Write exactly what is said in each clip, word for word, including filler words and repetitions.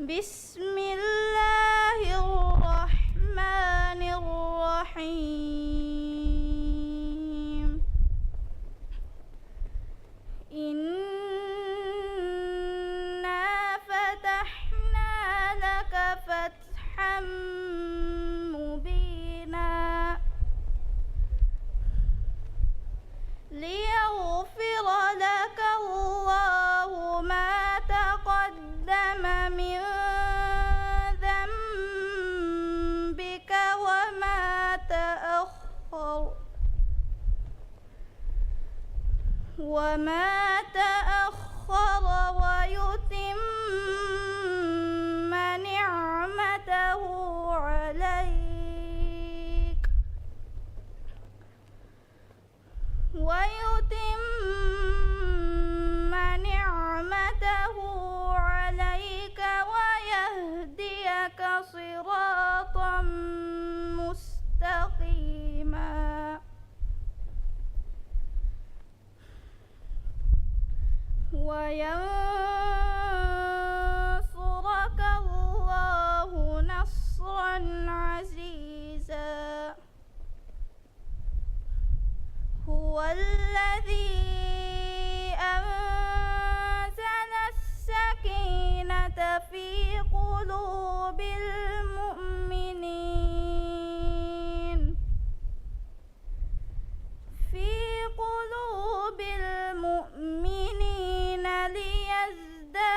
بسم الله الرحمن الرحيم. إنا فتحنا لك فتحا مبينا. ليغفر لك الله ما تقدم من ذنبك وما تأخر، وما تأخر، ويتم نعمته عليك، ويتم نعمته عليك ويهديك صراطا مستقيما. وينصرك الله نصرا عزيزا. هو الذي أنزل السكينة في قلوب المؤمنين، في قلوب المؤمنين ليزدادوا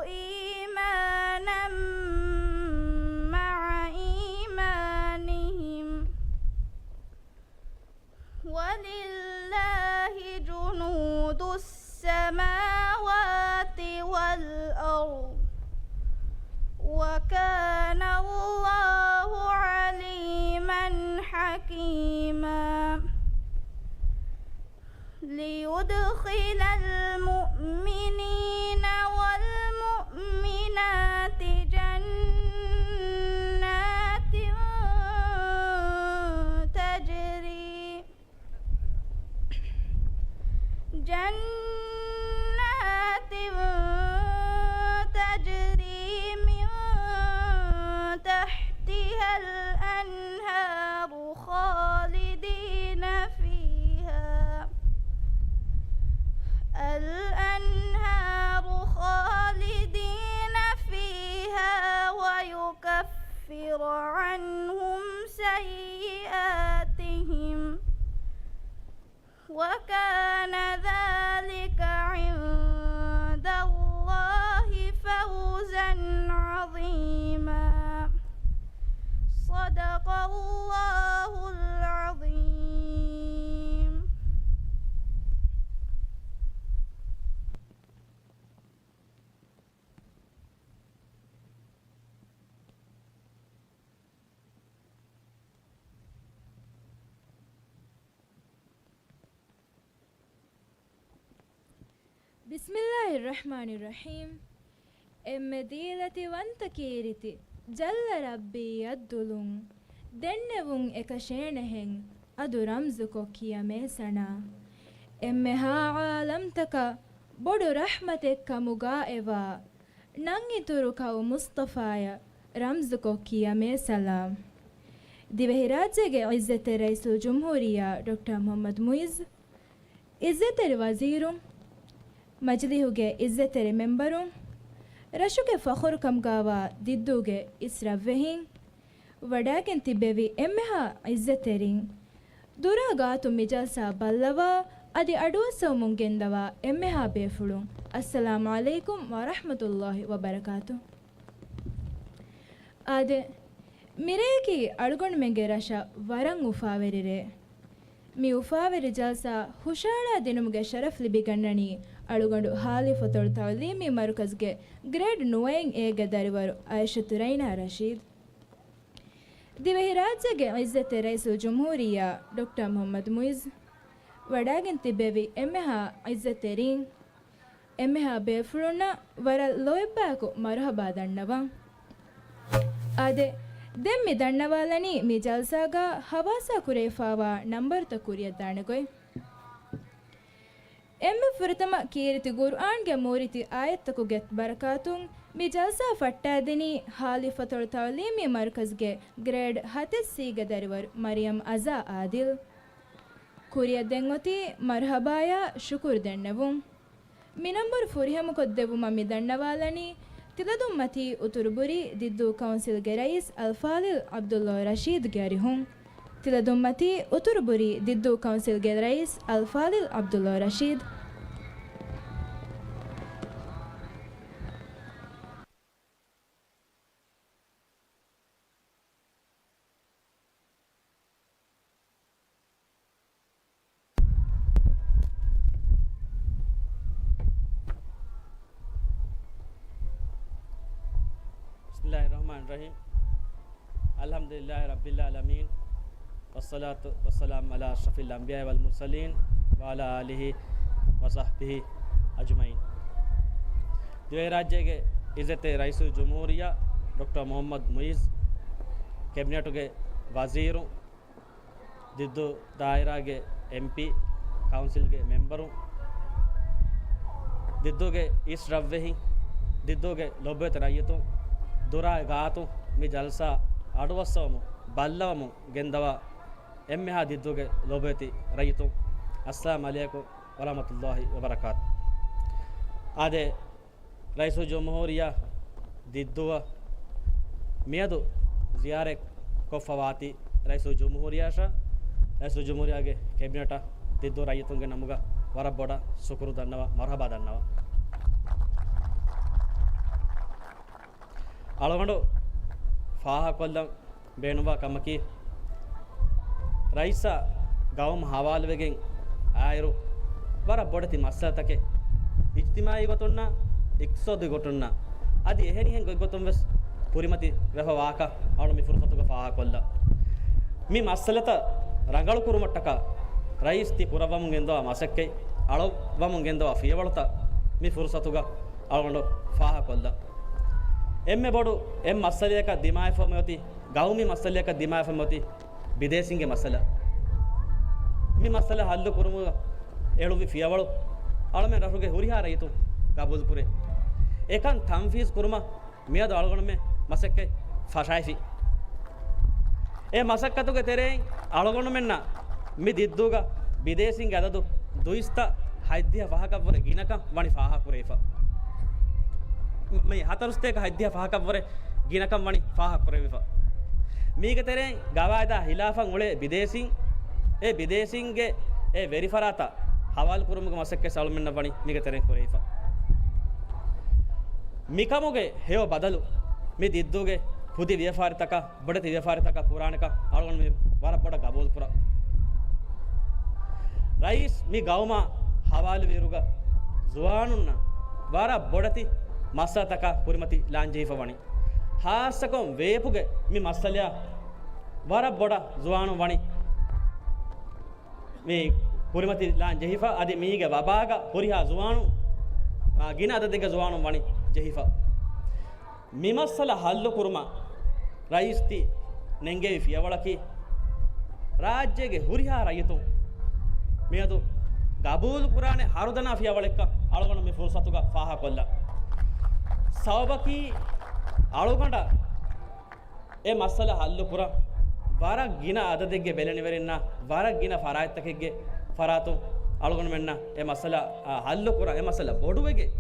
إيمانا مع إيمانهم، ولله جنود السماوات والأرض، وكان الله عليما حكيما. ليدخل المؤمنين والمؤمنات جنات تجري، جنات تجري من تحتها الأنهار خالدين فيها، الأنهار خالدين فيها ويكفر عنهم سيئاتهم، وكان ذلك عند الله فوزا عظيما. صدق الله العظيم. بسم الله الرحمن الرحيم. އެންމެ ދީލަތި ވަންތަ ކީރިތި ޖައްލަ ރައްބީ އައްދުލުން ދެންނެވުން އެކަށޭނެހެން އަދު ރަމްޒުކޮށް ކިޔަމޭ ސަނާ. އެންމެހާ ޢާލަމްތަކަށް ބޮޑު ރަޙްމަތެއް ކަމުގާ އެވާ ނަން އިތުރު ކައު މުޞްޠަފާޔަށް ރަމްޒުކޮށް ކިޔަމޭ ސަލާމް. ދިވެހިރާއްޖޭގެ ޢިއްޒަތްތެރި ރައީސުލްޖުމްހޫރިއްޔާ ޑޮކްޓަރ މުޙައްމަދު މުޢިއްޒު، ޢިއްޒަތްތެރި ވަޒީރުން، މަޖިލީހުގެ ޢިއްޒަތްތެރި މެމްބަރުން، ރަށުގެ ފަޚުރުކަމުގާވާ ދިއްދޫގެ އިސް ރަށްވެހިން، ވަޑައިގެން ތިއްބެވި އެންމެހާ ޢިއްޒަތްތެރިން، ދުރާ ގާތުން މި ޖަލްސާ ބައްލަވާ އަދި އަޑުއައްސަވަމުން ގެންދަވާ އެންމެހާ ބޭފުޅުން، އައްސަލާމު ޢަލައިކުމް ވަރަޙްމަތުﷲި ވަބަރަކާތު. އާދެ، މިރެޔަކީ އަޅުގަނޑުމެންގެ ރަށަށް ވަރަށް އުފާވެރި ރެއެއް. މި އުފާވެރި ޖަލްސާ ހުށަހަޅާ ދިނުމުގެ ޝަރަފް ލިބިގަންނަނީ އަޅުގަނޑު ހާލިފަތޮޅު ތަޢުލީމީ މަރުކަޒުގެ ގްރޭޑް ނުވައިން އޭގެ ދަރިވަރު އައިޝަތު ރައިނާ ރަޝީދު. ދިވެހިރާއްޖޭގެ ޢިއްޒަތްތެރި ރައީސުލްޖުމްހޫރިއްޔާ ޑޮކްޓަރ މުޙައްމަދު މުޢިއްޒު، ވަޑައިގެން ތިއްބެވި އެންމެހާ ޢިއްޒަތްތެރީން، އެންމެހާ ބޭފުޅުންނަށް ވަރަށް ލޯތްބާއެކު މަރުޙަބާ ދަންނަވަން. އާދެ، ދެން މި ދަންނަވާލަނީ މި ޖަލްސާގަ ހަވާސާ ކުރެވިފާވާ ނަންބަރުތައް ކުރިއަށްދާނެ ގޮތް. އެންމެ ފުރަތަމަ ކީރިތި ގުރުއާންގެ މޫރިތި އާޔަތްތަކުގެ ބަރަކާތުން މި ޖަލްސާ ފައްޓާދިނީ ހާލިފަތޮޅު ތަޢުލީމީ މަރުކަޒްގެ ގްރޭޑް ހަތެއް ސީގެ ދަރިވަރު މަރިޔަމް އަޒާ އާދިލް. ކުރިއަށް ދެން އޮތީ މަރުޙަބާޔާ ޝުކުރު ދެންނެވުން. މި ނަންބަރު ފުރިހަމަކޮށްދެއްވުމަށް މި ދަންނަވާލަނީ، ތިލަދުންމަތީ އުތުރުބުރީ ދިއްދޫ ކައުންސިލްގެ ރައީސް އަލްފާޟިލް ޢަބްދުﷲ ރަޝީދުގެ އަރިހުން. ތިލަދުންމަތީ އުތުރުބުރީ ދިއްދޫ ކައުންސިލްގެ ރައީސް އަލްފާޟިލް ޢަބްދުﷲ ރަޝީދު. بسم الله الرحمن الرحيم. الحمد لله رب العالمين. والصلاة والسلام على أشرف الأنبياء والمرسلين وعلى آله وصحبه أجمعين. ދިވެހިރާއްޖޭގެ އިއްޒަތްތެރި ރައީސުލްޖުމްހޫރިއްޔާ ޑޮކްޓަރ މުޙައްމަދު މުޢިއްޒު، ކެބިނެޓުގެ ވަޒީރު، ދިއްދޫ ދާއިރާގެ އެމްޕީ، ކައުންސިލްގެ މެމްބަރު، ދިއްދޫގެ އިސް ރަށްވެހި، ދިއްދޫގެ ލޮބުވެތި ރައްޔިތުން، ދުރާ ގާތު މި ޖަލްސާ އަޑުއައްސަވަމުން ބައްލަވަމުން ގެންދަވާ އެންމެހާ ދިއްދޫގެ ލޮބުވެތި ރައްޔިތުން، އައްސަލާމް ޢަލައިކުމް ވަރަޙްމަތުﷲި ވަބަރަކާތު. އާދެ، ރައީސުލްޖުމްހޫރިއްޔާ ދިއްދޫއަށް މިއަދު ޒިޔާރަތް ކޮށްފަވާތީ ރައީސުލްޖުމްހޫރިއްޔާއަށް، ރައީސުލްޖުމްހޫރިއްޔާގެ ކެބިނެޓަށް ދިއްދޫ ރައްޔިތުންގެ ނަމުގަ ވަރަށް ބޮޑަށް ޝުކުރު ދަންނަވާ، މަރުޙަބާ ދަންނަވާ. އަޅުގަނޑު ފާހަގަކޮށްލަން ބޭނުންވާ ކަމަކީ، ރައީސާ ގައުމު ހަވާލުވެގެން އާއިރު، ވަރަށް ބޮޑެތި މައްސަލަތަކެއް އިޖްތިމާޢީ ގޮތުންނާ، އިޤްތިޞާދީ ގޮތުންނާ، އަދި އެހެނިހެން ގޮތްގޮތުން ވެސް ކުރިމަތި ވެފަ ވާކަށް އަޅު މި ފުރުޞަތުގަ ފާހަގަކޮށްލަން. މި މައްސަލަތައް ރަނގަޅު ކުރުމަށްޓަކާ، ރައީސް ތި ކުރައްވަމުން ގެންދަވާ މަސައްކަތް، އަޅައްވަމުން ގެންދަވާ ފިޔަވަޅުތައް މި ފުރުޞަތުގަ އަޅުގަނޑު ފާހަގަކޮށްލަން. އެންމެ ބޮޑު އެއް މައްސަލަޔަކަށް ދިމާވެފަ މިއޮތީ، ގައުމީ މައްސަލަޔަކަށް ދިމާވެފަ މިއޮތީ ބިދޭސީންގެ މައްސަލަ. މި މައްސަލަ ހައްލު ކުރުމުގަ އެޅުއްވި ފިޔަވަޅު އަޅުމެން ރަށުގެ ހުރިހާ ރައްޔިތުން ގަބޫލުކުރޭ. އެކަން ތަންފީޒް ކުރުމަށް މިއަދު އަޅުގަނޑުމެން މަސައްކަތް ފަށައިފި. އެ މަސައްކަތުގެ ތެރެއިން އަޅުގަނޑުމެންނަށް މި ދިއްދޫގަ ބިދޭސީންގެ އަދަދު ދުއިސައްތަ ހަތްދިހަ ފަހަކަށްވުރެ ގިނަކަން ވަނީ ފާހަގަކުރެވިފަ. މި ހަތަރުސަތޭކަ ހަތްދިހަ ފަހަކަށްވުރެ ގިނަކަން ވަނީ ފާހަގަކުރެވިފަ. މީގެ ތެރެއިން ގަވާއިދާ ހިލާފަށް އުޅޭ ބިދޭސީން، އެ ބިދޭސީންގެ އެ ވެރިފަރާތަށް ހަވާލުކުރުމުގެ މަސައްކަތް އަޅުމެންނަށް ވަނީ މީގެ ތެރެއިން ކުރެވިފަ. މިކަމުގެ ހެޔޮ ބަދަލު މި ދިއްދޫގެ ކުދި ވިޔަފާރިތަކަށް، ބޮޑެތި ވިޔަފާރިތަކަށް ކުރާނެކަން އަޅުގަނޑު މި ވަރަށް ބޮޑަށް ގަބޫލުކުރަން. ރައީސް މި ގައުމާ ހަވާލުވިއިރުގަ ޒުވާނުންނަށް ވަރަށް ބޮޑެތި މައްސަލަތަކާ ކުރިމަތި ލާން ޖެހިފަ ވަނީ. ހާއްސަކޮށް ވޭޕުގެ މި މައްސަލަޔާ ވަރަށް ބޮޑަށް ޒުވާނުން ވަނީ މި ކުރިމަތި ލާން ޖެހިފަ، އަދި މީގެ ވަބާގަ ހުރިހާ ޒުވާނުން، އާ، ގިނަ އަދަދެއްގެ ޒުވާނުން ވަނީ ޖެހިފަ. މި މައްސަލަ ހައްލު ކުރުމަށް ރައީސް ތި ނެންގެވި ފިޔަވަޅަކީ، ރާއްޖޭގެ ހުރިހާ ރައްޔިތުން މިއަދު ގަބޫލު ކުރާނެ ހަރުދަނާ ފިޔަވަޅެއްކަން އަޅުގަނޑު މި ފުރުސަތުގަ ފާހަގަކޮށްލަން. ސަބަބަކީ، އަޅުގަނޑަށް އެ މައްސަލަ ހައްލު ކުރަން ވަރަށް ގިނަ އަދަދެއްގެ ބެލެނިވެރިންނާ، ވަރަށް ގިނަ ފަރާތްތަކެއްގެ ފަރާތުން އަޅުގަނޑުމެންނަށް އެ މައްސަލަ، އާ، ހައްލު ކުރަން އެ މައްސަލަ ބޮޑުވެގެން.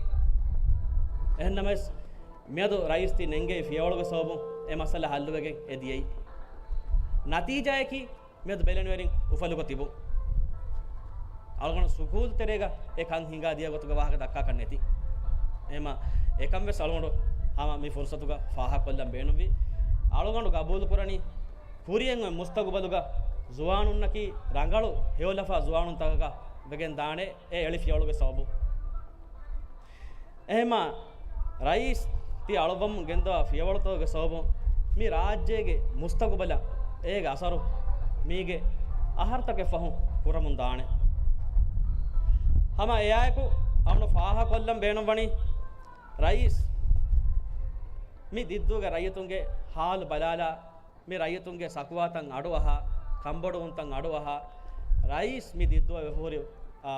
އެހެންނަމަވެސް، މިއަދު ރައީސް ތި ނެންގެވި ފިޔަވަޅުގެ ސަބަބުން އެ މައްސަލަ ހައްލުވެގެން އެ ދިޔައީ. ނަތީޖާއަކީ، މިއަދު ބެލެނިވެރިން އުފަލުގަ ތިބުން. އަޅުގަނޑު ސުކޫލު ތެރޭގަ އެ ކަން ހިނގާ ދިޔަ ގޮތުގަ ވާހަކަ ދައްކާކަށް ނެތި. އެހެމަ އެކަން ވެސް އަޅުގަނޑު ހަމަ މި ފުރުސަތުގަ ފާހަގަކޮށްލަން ބޭނުންވީ. އަޅުގަނޑު ގަބޫލު ކުރަނީ ކުރިއަށް އޮތް މުސްތަގުބަލުގަ ޒުވާނުންނަކީ ރަނގަޅު ހެޔޮލަފާ ޒުވާނުންތަކަކަށް ވެގެން ދާނެ އެ އެޅި ފިޔަވަޅުގެ ސަބަބުން. އެހެމަ ރައީސް ތި އަޅުއްވަމުން ގެންދަވާ ފިޔަވަޅުތަކުގެ ސަބަބުން މި ރާއްޖޭގެ މުސްތަގުބަލަށް އޭގެ އަސަރު މީގެ އަހަރުތަކެއް ފަހުން ކުރަމުން ދާނެ. ހަމަ އެއާއެކު އަޅުގަނޑު ފާހަގަކޮށްލަން ބޭނުންވަނީ ރައީސް މި ދިއްދޫގެ ރައްޔިތުންގެ ހާލު ބަލާލާ، މި ރައްޔިތުންގެ ސަކުވާތައް އަޑުއަހާ، ކަންބޮޑުވުންތައް އަޑުއަހާ، ރައީސް މި ދިއްދޫއަށް ވެފަހުރި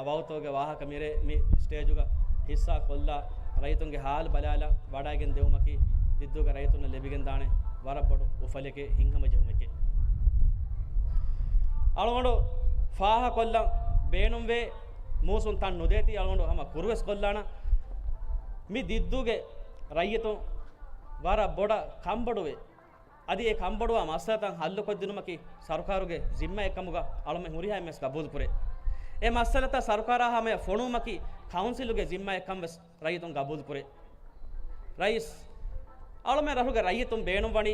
ވަގުތުގެ ވާހަކަ މިރޭ މި ސްޓޭޖުގަ ހިއްސާ ކޮށްލާ، ރައްޔިތުންގެ ހާލު ބަލާލާ ވަޑައިގެން ދެވުމަކީ ދިއްދޫގެ ރައްޔިތުންނަށް ލިބިގެންދާނެ ވަރަށް ބޮޑު އުފަލެކޭ، ހިތްހަމަ ޖެހުމެކޭ. އަޅުގަނޑު ފާހަގަކޮށްލަން ބޭނުންވޭ، މޫސުން ތަން ނުދޭތީ އަޅުގަނޑު ހަމަ ކުރުވެސް ކޮށްލާނަން. މި ދިއްދޫގެ ރައްޔިތުން ވަރަށް ބޮޑަށް ކަންބޮޑުވޭ. އަދި އެ ކަންބޮޑުވާ މައްސަލަތައް ހައްލުކޮށްދިނުމަކީ ސަރުކާރުގެ ޒިންމާއެއްކަމުގަ އަޅުމެން ހުރިހާ އެންމެސް ގަބޫލުކުރޭ. އެ މައްސަލަތައް ސަރުކާރާ ހަމަޔަށް ފޮނުވުމަކީ ކައުންސިލުގެ ޒިންމާއެއްކަން ވެސް ރައްޔިތުން ގަބޫލުކުރޭ. ރައީސް، އަޅުމެން ރަށުގެ ރައްޔިތުން ބޭނުންވަނީ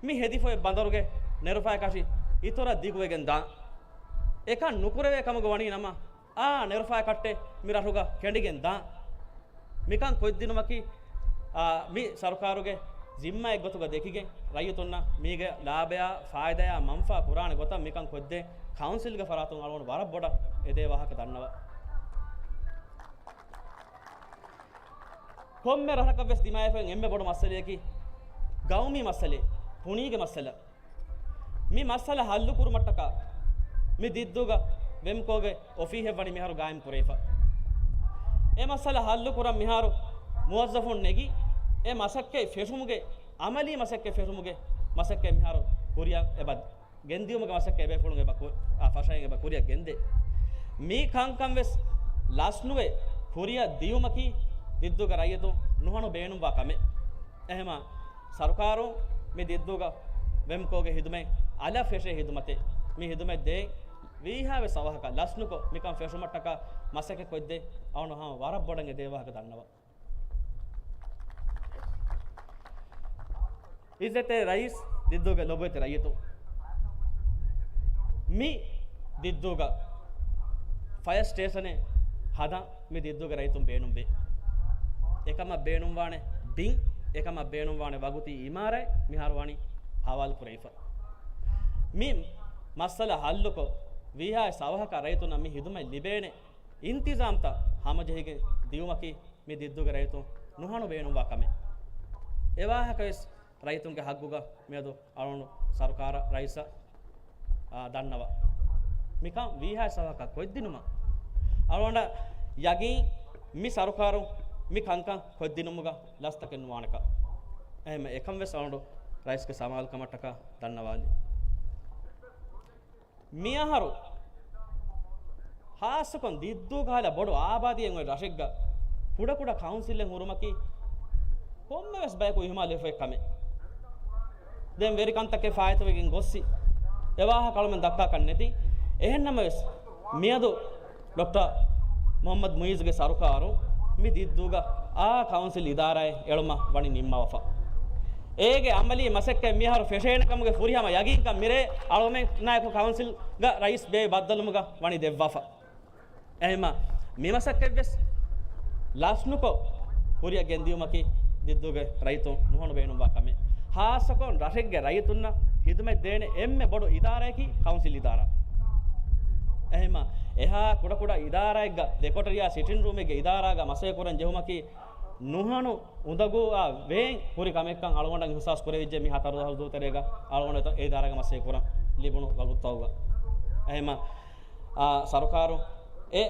މި ހެދިފޮތް ބަނދަރުގެ ނެރުފައި ކަށި އިތުރަށް ދިގުވެގެން ދާން. އެކަން ނުކުރެވޭ ކަމުގަ ވަނީ ނަމަ، އާ ނެރުފައި ކައްޓެއް މި ރަށުގަ ކެނޑިގެން ދާން. މިކަން ކޮށްދިނުމަކީ، އާ، މި ސަރުކާރުގެ ޒިންމާއެއްގޮތުގަ ދެކިގެން، ރައްޔިތުންނަށް މީގެ ލާބަޔާ ފާއިދަޔާ މަންފާ ކުރާނެ ގޮތަށް މިކަން ކޮށްދޭ ކައުންސިލްގެ ފަރާތުން އަޅުގަނޑު ވަރަށް ބޮޑަށް އެދޭ ވާހަކަ ދަންނަވަ. ކޮންމެ ރަށަކަށް ވެސް ދިމާވެފައި އެންމެ ބޮޑު މައްސަލަޔަކީ ގައުމީ މައްސަލަ، ކުނީގެ މައްސަލަ. މި މައްސަލަ ހައްލުކުރުމަށްޓަކާ މި ދިއްދޫގަ ވެމްކޯގެ އޮފީހެއް ވަނީ މިހާރު ގާއިމް ކުރެވިފަ. އެ މައްސަލަ ހައްލުކުރަން މިހާރު މުވައްޒަފުން ނެގި، އެ މަސައްކަތް ފެށުމުގެ، އަމަލީ މަސައްކަތް ފެށުމުގެ މަސައްކަތް މިހާރު ކުރިއަށް އެބަ ގެންދިޔުމުގެ މަސައްކަތް އެބޭފުޅުން އެބަ ކު-، އާ، ފަށައިން އެބަ ކުރިއަށް ގެންދޭ. މި ކަންކަން ވެސް ލަސްނުވެ ކުރިއަށް ދިޔުމަކީ ދިއްދޫގެ ރައްޔިތުން ނުހަނު ބޭނުންވާ ކަމެއް. އެހެމަ ސަރުކާރުން މި ދިއްދޫގަ ވެމްކޯގެ ހިދުމަތް އަލަށް ފެށޭ ހިދުމަތެއް. މި ހިދުމަތް ދޭ ވީހާވެސް އަވަހަކަށް ލަސްނުކޮށް، މިކަން ފެށުމަށްޓަކާ މަސައްކަތް ކޮށްދޭ އަޅުން ހަމަ ވަރަށް ބޮޑަށް އެދޭ ވާހަކަ ދަންނަވަ. އިއްޒަތްތެރި ރައީސް، ދިއްދޫގެ ލޮބުވެތި ރައްޔިތުން. މި ދިއްދޫގަ ފަޔަރ ސްޓޭޝަނެއް ހަދަން މި ދިއްދޫގެ ރައްޔިތުން ބޭނުންވޭ. އެކަމަށް ބޭނުންވާނެ ބިން، އެކަމަށް ބޭނުންވާނެ ވަގުތީ އިމާރާތް މިހާރު ވަނީ ހަވާލު ކުރެވިފަ. މި މައްސަލަ ހައްލުކޮށް، ވީހާވެސް އަވަހަކަށް ރައްޔިތުންނަށް މި ހިދުމަތް ލިބޭނެ އިންތިޒާމްތައް ހަމަޖެހިގެން ދިޔުމަކީ މި ދިއްދޫގެ ރައްޔިތުން ނުހަނު ބޭނުންވާ ކަމެއް. އެވާހަކަވެސް ރައްޔިތުންގެ ހައްގުގަ މިއަދު އަޅުނު ސަރުކާރަށް ރައީސަށް، އާ، ދަންނަވަ. މިކަން ވީހާވެސް އަވަހަކަށް ކޮށްދިނުމަށް އަޅުގަނޑަށް ޔަގީން މި ސަރުކާރުން މި ކަންކަން ކޮށްދިނުމުގަ ލަސްތަކެއް ނުވާނެކަން. އެހެން އެކަން ވެސް އަޅުގަނޑު ރައީސްގެ ސަމާލުކަމަށްޓަކާ ދަންނަވާލި. މިއަހަރު ހާއްސަކޮށް ދިއްދޫގަ ހާލަ ބޮޑު އާބާދީއެއް އޮތް ރަށެއްގަ ކުޑަކުޑަ ކައުންސިލެއް ހުރުމަކީ ކޮންމެވެސް ބަޔަކު އިހުމާލުވެފައި ކަމެއް. ދެން ވެރިކަންތަކެއް ފާއިތުވެގެން ގޮއްސި، އެވާހަކަ އަޅުމެން ދައްކާކަށް ނެތި. އެހެންނަމަވެސް، މިއަދު ޑޮކްޓަރ މުހައްމަދު މުއިއްޒުގެ ސަރުކާރު މި ދިއްދޫގަ އާ ކައުންސިލް އިދާރާއެއް އެޅުމަށް ވަނީ ނިންމަވަފަ. އޭގެ އަމަލީ މަސައްކަތް މިހާރު ފެށޭނެ ކަމުގެ ފުރިހަމަ ޔަގީންކަން މިރޭ އަޅުމެންނާއެކު ކައުންސިލްގަ ރައީސް ބޭއްވި ބައްދަލުވުމުގަ ވަނީ ދެއްވާފަ. އެހެމަ މި މަސައްކަތްވެސް ލަސްނުކޮށް، ކުރިއަށް ގެންދިޔުމަކީ ދިއްދޫގެ ރައްޔިތުން ނުހަނު ބޭނުންވާ ކަމެއް. ހާއްސަކޮށް ރަށެއްގެ ރައްޔިތުންނަށް ހިދުމަތް ދޭނެ އެންމެ ބޮޑު އިދާރާއަކީ ކައުންސިލް އިދާރާ. އެހެމަ އެހާ ކުޑަކުޑަ އިދާރާއެއްގަ ދެކޮޓަރިއާ ސިޓިން ރޫމެއްގެ އިދާރާގަ މަސައްކަތް ކުރަން ޖެހުމަކީ ނުހަނު އުނދަގޫއާ ވޭން ހުރި ކަމެއްކަން އަޅުގަނޑަށް އިހުސާސް ކުރެވިއްޖެ މި ހަތަރު ދުވަހު ދޫތެރޭގަ އަޅުގަނޑު އެ އިދާރާގަ މަސައްކަތް ކުރަން ލިބުނު ވަގުތުތަކުގަ. އެހެމަ އާ، ސަރުކާރު އެ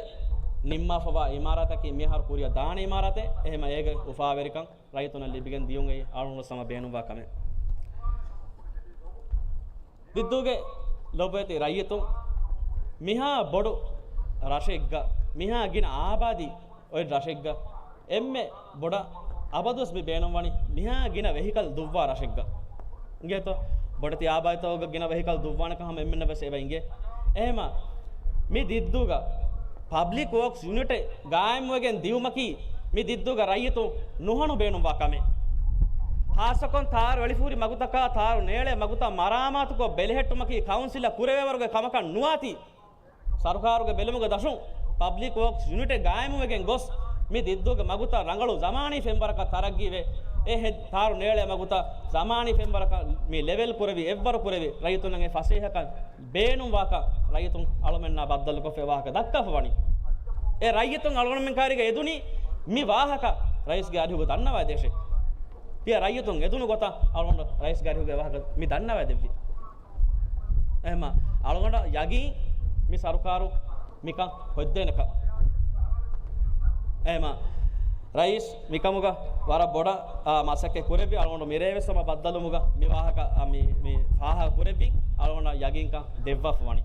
ނިންމާފަވާ އިމާރާތަކީ މިހާރު ކުރިއަށް ދާނެ އިމާރާތެއް. އެހެމަ އޭގެ އުފާވެރިކަން ރައްޔިތުންނަށް ލިބިގެން ދިޔުން އެއީ އަޅުގަނޑު ހަމަ ބޭނުންވާ ކަމެއް. ދިއްދޫގެ ލޮބުވެތި ރައްޔިތުން، މިހާ ބޮޑު ރަށެއްގަ، މިހާ ގިނަ އާބާދީ އޮތް ރަށެއްގަ، އެންމެ ބޮޑަށް އަބަދުވެސް މި ބޭނުންވަނީ މިހާ ގިނަ ވެހިކަލް ދުއްވާ ރަށެއްގަ. އިނގޭތޯ؟ ބޮޑެތި އާބާދީތަކުގަ ގިނަ ވެހިކަލް ދުއްވާނެކަން ހަމަ އެންމެންނަށް ވެސް އެބަ އިނގޭ. އެހެމަ މި ދިއްދޫގަ ޕަބްލިކް ވޯކްސް ޔުނިޓެއް ގާއިމުވެގެން ދިޔުމަކީ މި ދިއްދޫގަ ރައްޔިތުން ނުހަނު ބޭނުންވާ ކަމެއް. ހާއްސަކޮށް ތާރު އެޅިފަހުރި މަގުތަކާ ތާރު ނޭޅޭ މަގުތައް މަރާމާތުކޮށް ބެލެހެއްޓުމަކީ ކައުންސިލަށް ކުރެވޭވަރުގެ ކަމަކަށް ނުވާތީ. ސަރުކާރުގެ ބެލުމުގެ ދަށުން ޕަބްލިކް ވޯކްސް ޔުނިޓެއް ގާއިމުވެގެން ގޮސް، މި ދިއްދޫގެ މަގުތައް ރަނގަޅު ޒަމާނީ ފެންވަރަކަށް ތަރައްގީވެ، އެ ހެ-، ތާރު ނޭޅޭ މަގުތައް ޒަމާނީ ފެންވަރަކަށް މި ލެވެލް ކުރެވި، އެއްވަރު ކުރެވި، ރައްޔިތުންނަށް އެ ފަސޭހަކަން ބޭނުންވާކަން ރައްޔިތުން އަޅުމެންނާ ބައްދަލުކޮށްފައި ވާހަކަ ދައްކާފަ ވަނީ. އެ ރައްޔިތުން އަޅުގަނޑުމެން ކައިރީގަ އެދުނީ މި ވާހަކަ ރައީސްގެ އަރިހުގަ ދަންނަވައިދޭށޭ. ތިޔަ ރައްޔިތުން އެދުނު ގޮތަށް އަޅުގަނޑު ރައީސްގެ އަރިހުގަ ވާހަކަ މި ދަންނަވައިދެއްވީ. އެހެމަ އަޅުގަނޑަށް ޔަގީން މި ސަރުކާރު މިކަން ހޮތްދޭނެކަން. އެހެމަ ރައީސް މިކަމުގަ ވަރަށް ބޮޑަށް، އާ، މަސައްކަތް ކުރެއްވި. އަޅުގަނޑު މިރޭވެސް ހަމަ ބައްދަލުމުގަ މި ވާހަކަ، އާ، މި، މި ފާހަގަ ކުރެއްވި. އަޅުގަނޑަށް ޔަގީންކަން ދެއްވާފަ ވަނީ.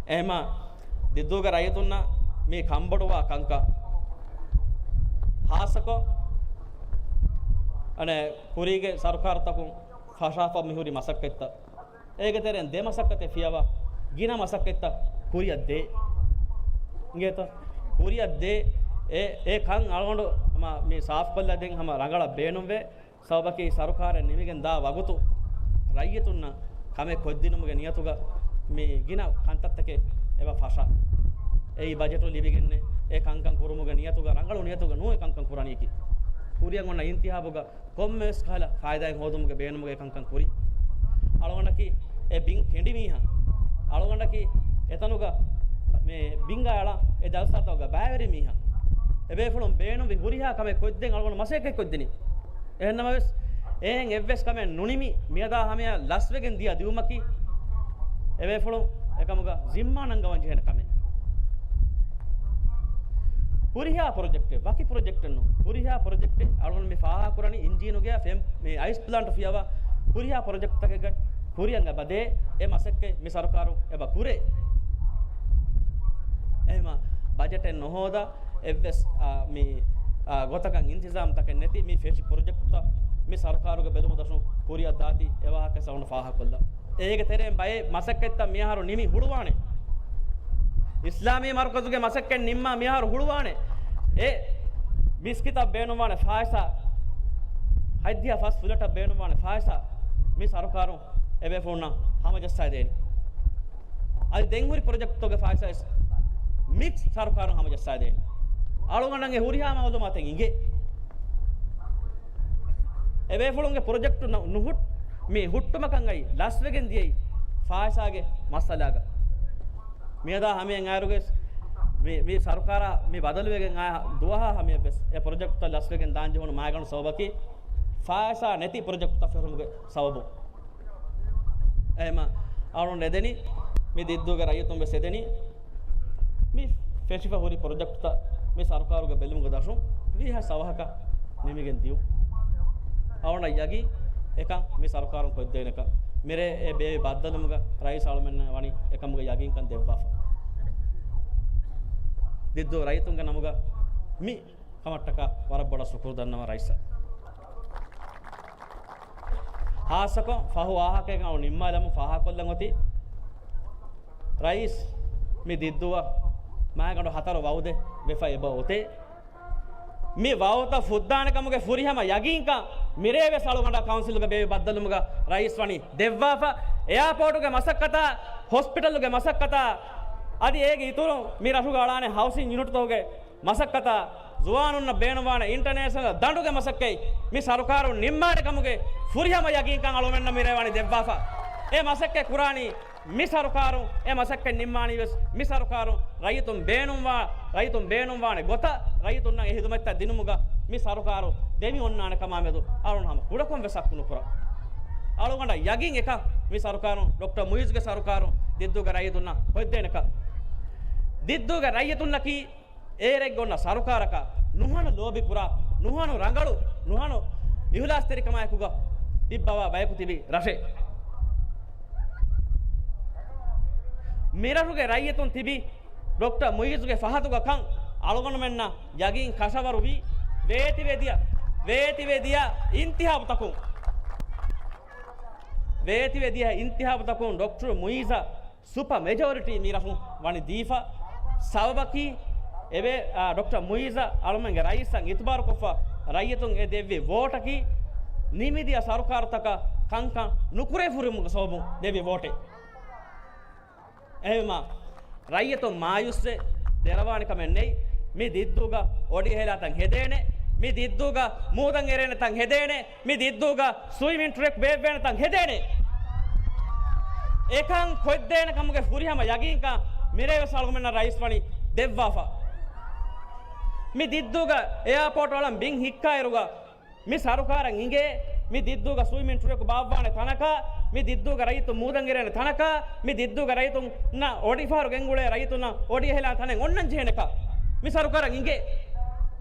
އެހެމަ ދިއްދޫގެ ރައްޔިތުންނަށް މި ކަންބޮޑުވާ ކަންކަން، ހާއްސަކޮށް، އަނެއް، ކުރީގެ ސަރުކާރުތަކުން ފަށާފަ މިހުރި މަސައްކަތްތައް، އޭގެ ތެރެއިން ދެ މަސައްކަތެއް ފިޔަވާ ގިނަ މަސައްކަތްތައް ކުރިއަށް ދޭ. އިނގޭތަ؟ ކުރިއަށް ދޭ. އެ، އެ ކަން އަޅުގަނޑު ހަމަ މި ސާފުކޮށްލަދޭން ހަމަ ރަނގަޅަށް ބޭނުންވޭ. ސަބަބަކީ ސަރުކާރެއް ނިމިގެން ދާ ވަގުތު ރައްޔިތުންނަށް ކަމެއް ކޮށްދިނުމުގެ ނިޔަތުގަ މި ގިނަ ކަންތައްތަކެއް އެބަ ފަށާ. އެއީ ބަޖެޓު ލިބިގެންނެއް އެ ކަންކަން ކުރުމުގެ ނިޔަތުގަ، ރަނގަޅު ނިޔަތުގަ ނޫން އެ ކަންކަން ކުރަނީކީ. ކުރިއަށް އޮންނަ އިންތިހާބުގަ ކޮންމެވެސް ކަހަލަ ފައިދާއެއް ހޯދުމުގެ ބޭނުމުގައި ކަންކަން ކުރި. އަޅުގަނޑަކީ އެ ބިން ކެނޑި މީހާ. އަޅުގަނޑަކީ އެތަނުގަ މި ބިންގަ އަޅާ އެ ޖަލްސާތަކުގަ ބައިވެރި މީހާ. އެބޭފުޅުން ބޭނުންވި ހުރިހާ ކަމެއް ކޮށްދޭން އަޅުގަނޑު މަސައްކަތް ކޮށްދިނީ. އެހެންނަމަވެސް، އެހެން އެއްވެސް ކަމެއް ނުނިމި، މިއަދާ ހަމަޔަށް ލަސްވެގެން ދިޔަ ދިއުމަކީ، އެބޭފުޅުން އެކަމުގަ ޒިންމާ ނަންގަވަން ޖެހޭނެ ކަމެއް. ހުރިހާ ޕްރޮޖެކްޓެއް، ވަކި ޕްރޮޖެކްޓެއް ނޫން، ހުރިހާ ޕްރޮޖެކްޓެއް އަޅުގަނޑު މި ފާހަގަކުރަނީ އިންޖީނުގެ ފެން، މި އައިސް ޕްލާންޓް ފިޔަވާ ހުރިހާ ޕްރޮޖެކްޓްތަކެއްގަ ކުރިއަށް އެބަދޭ، އެ މަސައްކަތް މި ސަރުކާރު އެބަ ކުރޭ. އެހެމަ ބަޖެޓެއް ނުހޯދާ، އެއްވެސް، އާ، މި، އާ، ގޮތަކަށް އިންތިޒާމްތަކެއް ނެތި މި ފެށި ޕްރޮޖެކްޓްތައް މި ސަރުކާރުގެ ބެލުމަށް ދަށުން ކުރިއަށް ދާތީ، އެ ވާހަކަ ސަވަން ފާހަކޮށްލަ. އޭގެ ތެރެއިން ބައެއް މަސައްކަތްތައް މިއަހަރު ނިމި ހުޅުވާނެ. އިސްލާމީ މަރުކަޒުގެ މަސައްކަތް ނިންމާ މިއަހަރު ހުޅުވާނެ. އެ މިސްކިތަށް ބޭނުންވާނެ ފާއިސާ، ހަތްދިހަ ފަސް ފުލެޓަށް ބޭނުންވާނެ ފާއިސާ މި ސަރުކާރުން އެބޭފުޅުންނަށް ހަމަޖައްސާދޭނެ. އަދި ދެން ހުރި ޕްރޮޖެކްޓްތަކުގެ ފާއިސާ ވެސް މި ސަރުކާރުން ހަމަޖައްސާދޭނެ. އަޅުގަނޑަށް އެ ހުރިހާ މައުލޫމާތެއް އިނގޭ. އެބޭފުޅުންގެ ޕްރޮޖެކްޓު ނު-، ނުހުއް-، މި ހުއްޓުމަކަށް އައި ލަސްވެގެން ދިޔައީ ފާއިސާގެ މައްސަލާގަ. މިއަދާ ހަމަޔަށް އައިރުގެސް މި، މި ސަރުކާރާ މި ބަދަލުވެގެން އާ ދުވަހާ ހަމަޔަށްވެސް އެ ޕްރޮޖެކްޓްތައް ލަސްވެގެން ދާން ޖެހުނު މައިގަނޑު ސަބަބަކީ ފާއިސާ ނެތި ޕްރޮޖެކްޓްތައް ފެށުމުގެ ސަބަބުން. އެހެމަ އަޅުން އެދެނީ، މި ދިއްދޫގެ ރައްޔިތުން ވެސް އެދެނީ، މި ފެށިފަ ހުރި ޕްރޮޖެކްޓްތައް މި ސަރުކާރުގެ ބެލުމުގެ ދަށުން ވީހާ ސަވަހަކަށް ނިމިގެން ދިޔުން. އަޅުންނަށް ޔަގީން އެކަން މި ސަރުކާރުން ކޮށްދޭނެކަން. މިރޭ އެ ބޭބެ ބައްދަލުމުގަ ރައީސް އަޅުމެންނަށް ވަނީ އެކަމުގެ ޔަގީންކަން ދެއްވާފަ. ދިއްދޫ ރައްޔިތުންގެ ނަމުގަ މި ކަމަށްޓަކާ ވަރަށް ބޮޑަށް ޝުކުރު ދަންނަވަން ރައީސަށް. ހާއްސަކޮށް ފަހު ވާހަކައެއް ނިންމާލަމު ފާހަކޮށްލަން އޮތީ. ރައީސް، މި ދިއްދޫއަށް މާގަނޑު ހަތަރު ވައުދެއް ވެފަ އެބަ އޮތޭ. މި ވައުތައް ފުއްދާނެ ކަމުގެ ފުރިހަމަ ޔަގީންކަން މިރޭވެސް އަޅުގަނޑަށް ކައުންސިލުގެ ބޭބެ ބައްދަލުމުގަ ރައީސް ވަނީ ދެއްވާފަ. އެއާޕޯޓުގެ މަސައްކަތާ، ހޮސްޕިޓަލުގެ މަސައްކަތާ، އަދި އޭގެ އިތުރުން މި ރަށުގަ އަޅާނެ ހައުސިން ޔުނިޓްތަކުގެ މަސައްކަތާ، ޒުވާނުންނަށް ބޭނުންވާނެ އިންޓަރނޭޝަނަލް ދަނޑުގެ މަސައްކަތް މި ސަރުކާރުން ނިންމާނެ ކަމުގެ ފުރިހަމަ ޔަގީންކަން އަޅުމެންނަށް މިރޭ ވަނީ ދެއްވާފަ. އެ މަސައްކަތް ކުރާނީ މި ސަރުކާރުން، އެ މަސައްކަތް ނިންމާނީ ވެސް މި ސަރުކާރުން. ރައްޔިތުން ބޭނުންވާ، ރައްޔިތުން ބޭނުންވާނެ ގޮތަށް ރައްޔިތުންނަށް އެ ހިދުމަތްތައް ދިނުމުގަ މި ސަރުކާރު ދެމި އޮންނާނެ ކަމާ މެދު އަޅުން ހަމަ ކުޑަކޮށް ވެސް ޝައްކު ނުކުރަން. އަޅުގަނޑަށް ޔަގީން އެކަން މި ސަރުކާރުން، ޑޮކްޓަރ މުއިޒުގެ ސަރުކާރުން ދިއްދޫގެ ރައްޔިތުންނަށް ހޮތްދޭނެކަން. ދިއްދޫގެ ރައްޔިތުންނަކީ އޭރެއްގަ އޮންނަ ސަރުކާރަކަށް ނުހަނު ލޯބިކުރާ، ނުހަނު ރަނގަޅު، ނުހަނު އިހުލާސްތެރިކަމާއެކުގަ ތިއްބަވާ ބަޔަކު ތިބި ރަށެއް. މިރަށުގެ ރައްޔިތުން ތިބި ޑޮކްޓަރ މުއިޒުގެ ފަހަތުގަ ކަން އަޅުގަނޑުމެންނަށް ޔަގީން ކަށަވަރުވީ. ވޭތިވެދިޔަ، ވޭތިވެދިޔަ އިންތިހާބުތަކުން، ވޭތިވެދިޔަ އިންތިހާބުތަކުން ޑޮކްޓަރ މުއިޒަށް ސުޕަ މެޖޯރިޓީ މި ރަށުން ވަނި ދީފަ. ސަބަބަކީ އެވެ، އާ، ޑޮކްޓަރ މުއިޒަށް އަޅުމެންގެ ރައީސަށް އިތުބާރުކޮށްފަ ރައްޔިތުން އެ ދެއްވި ވޯޓަކީ ނިމިދިޔަ ސަރުކާރުތަކަށް ކަންކަން ނުކުރެވުމުގެ ސަބަބުން ދެއްވި ވޯޓެއް. އެހެންވީމާ، ރައްޔިތުން މާޔޫސްވެ ދެރަވާނެ ކަމެއް ނެތް. މި ދިއްދޫގަ އޮޑިހެލާ ތަން ހެދޭނެ. މި ދިއްދޫގަ މޫދަން އެރޭނެ ތަން ހެދޭނެ. މި ދިއްދޫގަ ސުއިމިން ޓްރެކް ބޭއްވޭނެ ތަން ހެދޭނެ. އެކަން ކޮށްދޭނެ ކަމުގެ ފުރިހަމަ ޔަގީންކަން މިރޭވެސް އަޅުގަނޑަށް ރައީސް ވަނީ ދެއްވާފަ. މި ދިއްދޫގަ އެއާޕޯޓް އަޅަން ބިން ހިއްކާއިރުގަ މި ސަރުކާރަށް އިނގޭ މި ދިއްދޫގަ ސުއިމިން ޓުރަކު ބާއްވާނެ ތަނަކާ، މި ދިއްދޫގަ ރައްޔިތުން މޫދަން އެރޭނެ ތަނަކާ، މި ދިއްދޫގަ ރައްޔިތުންނަށް އޮޑިފަހަރު ގެންގުޅޭ ރައްޔިތުންނަށް އޮޑި އެހިލާނެ ތަނެއް އޮންނަން ޖެހޭނެކާ މި ސަރުކާރަށް އިނގޭ.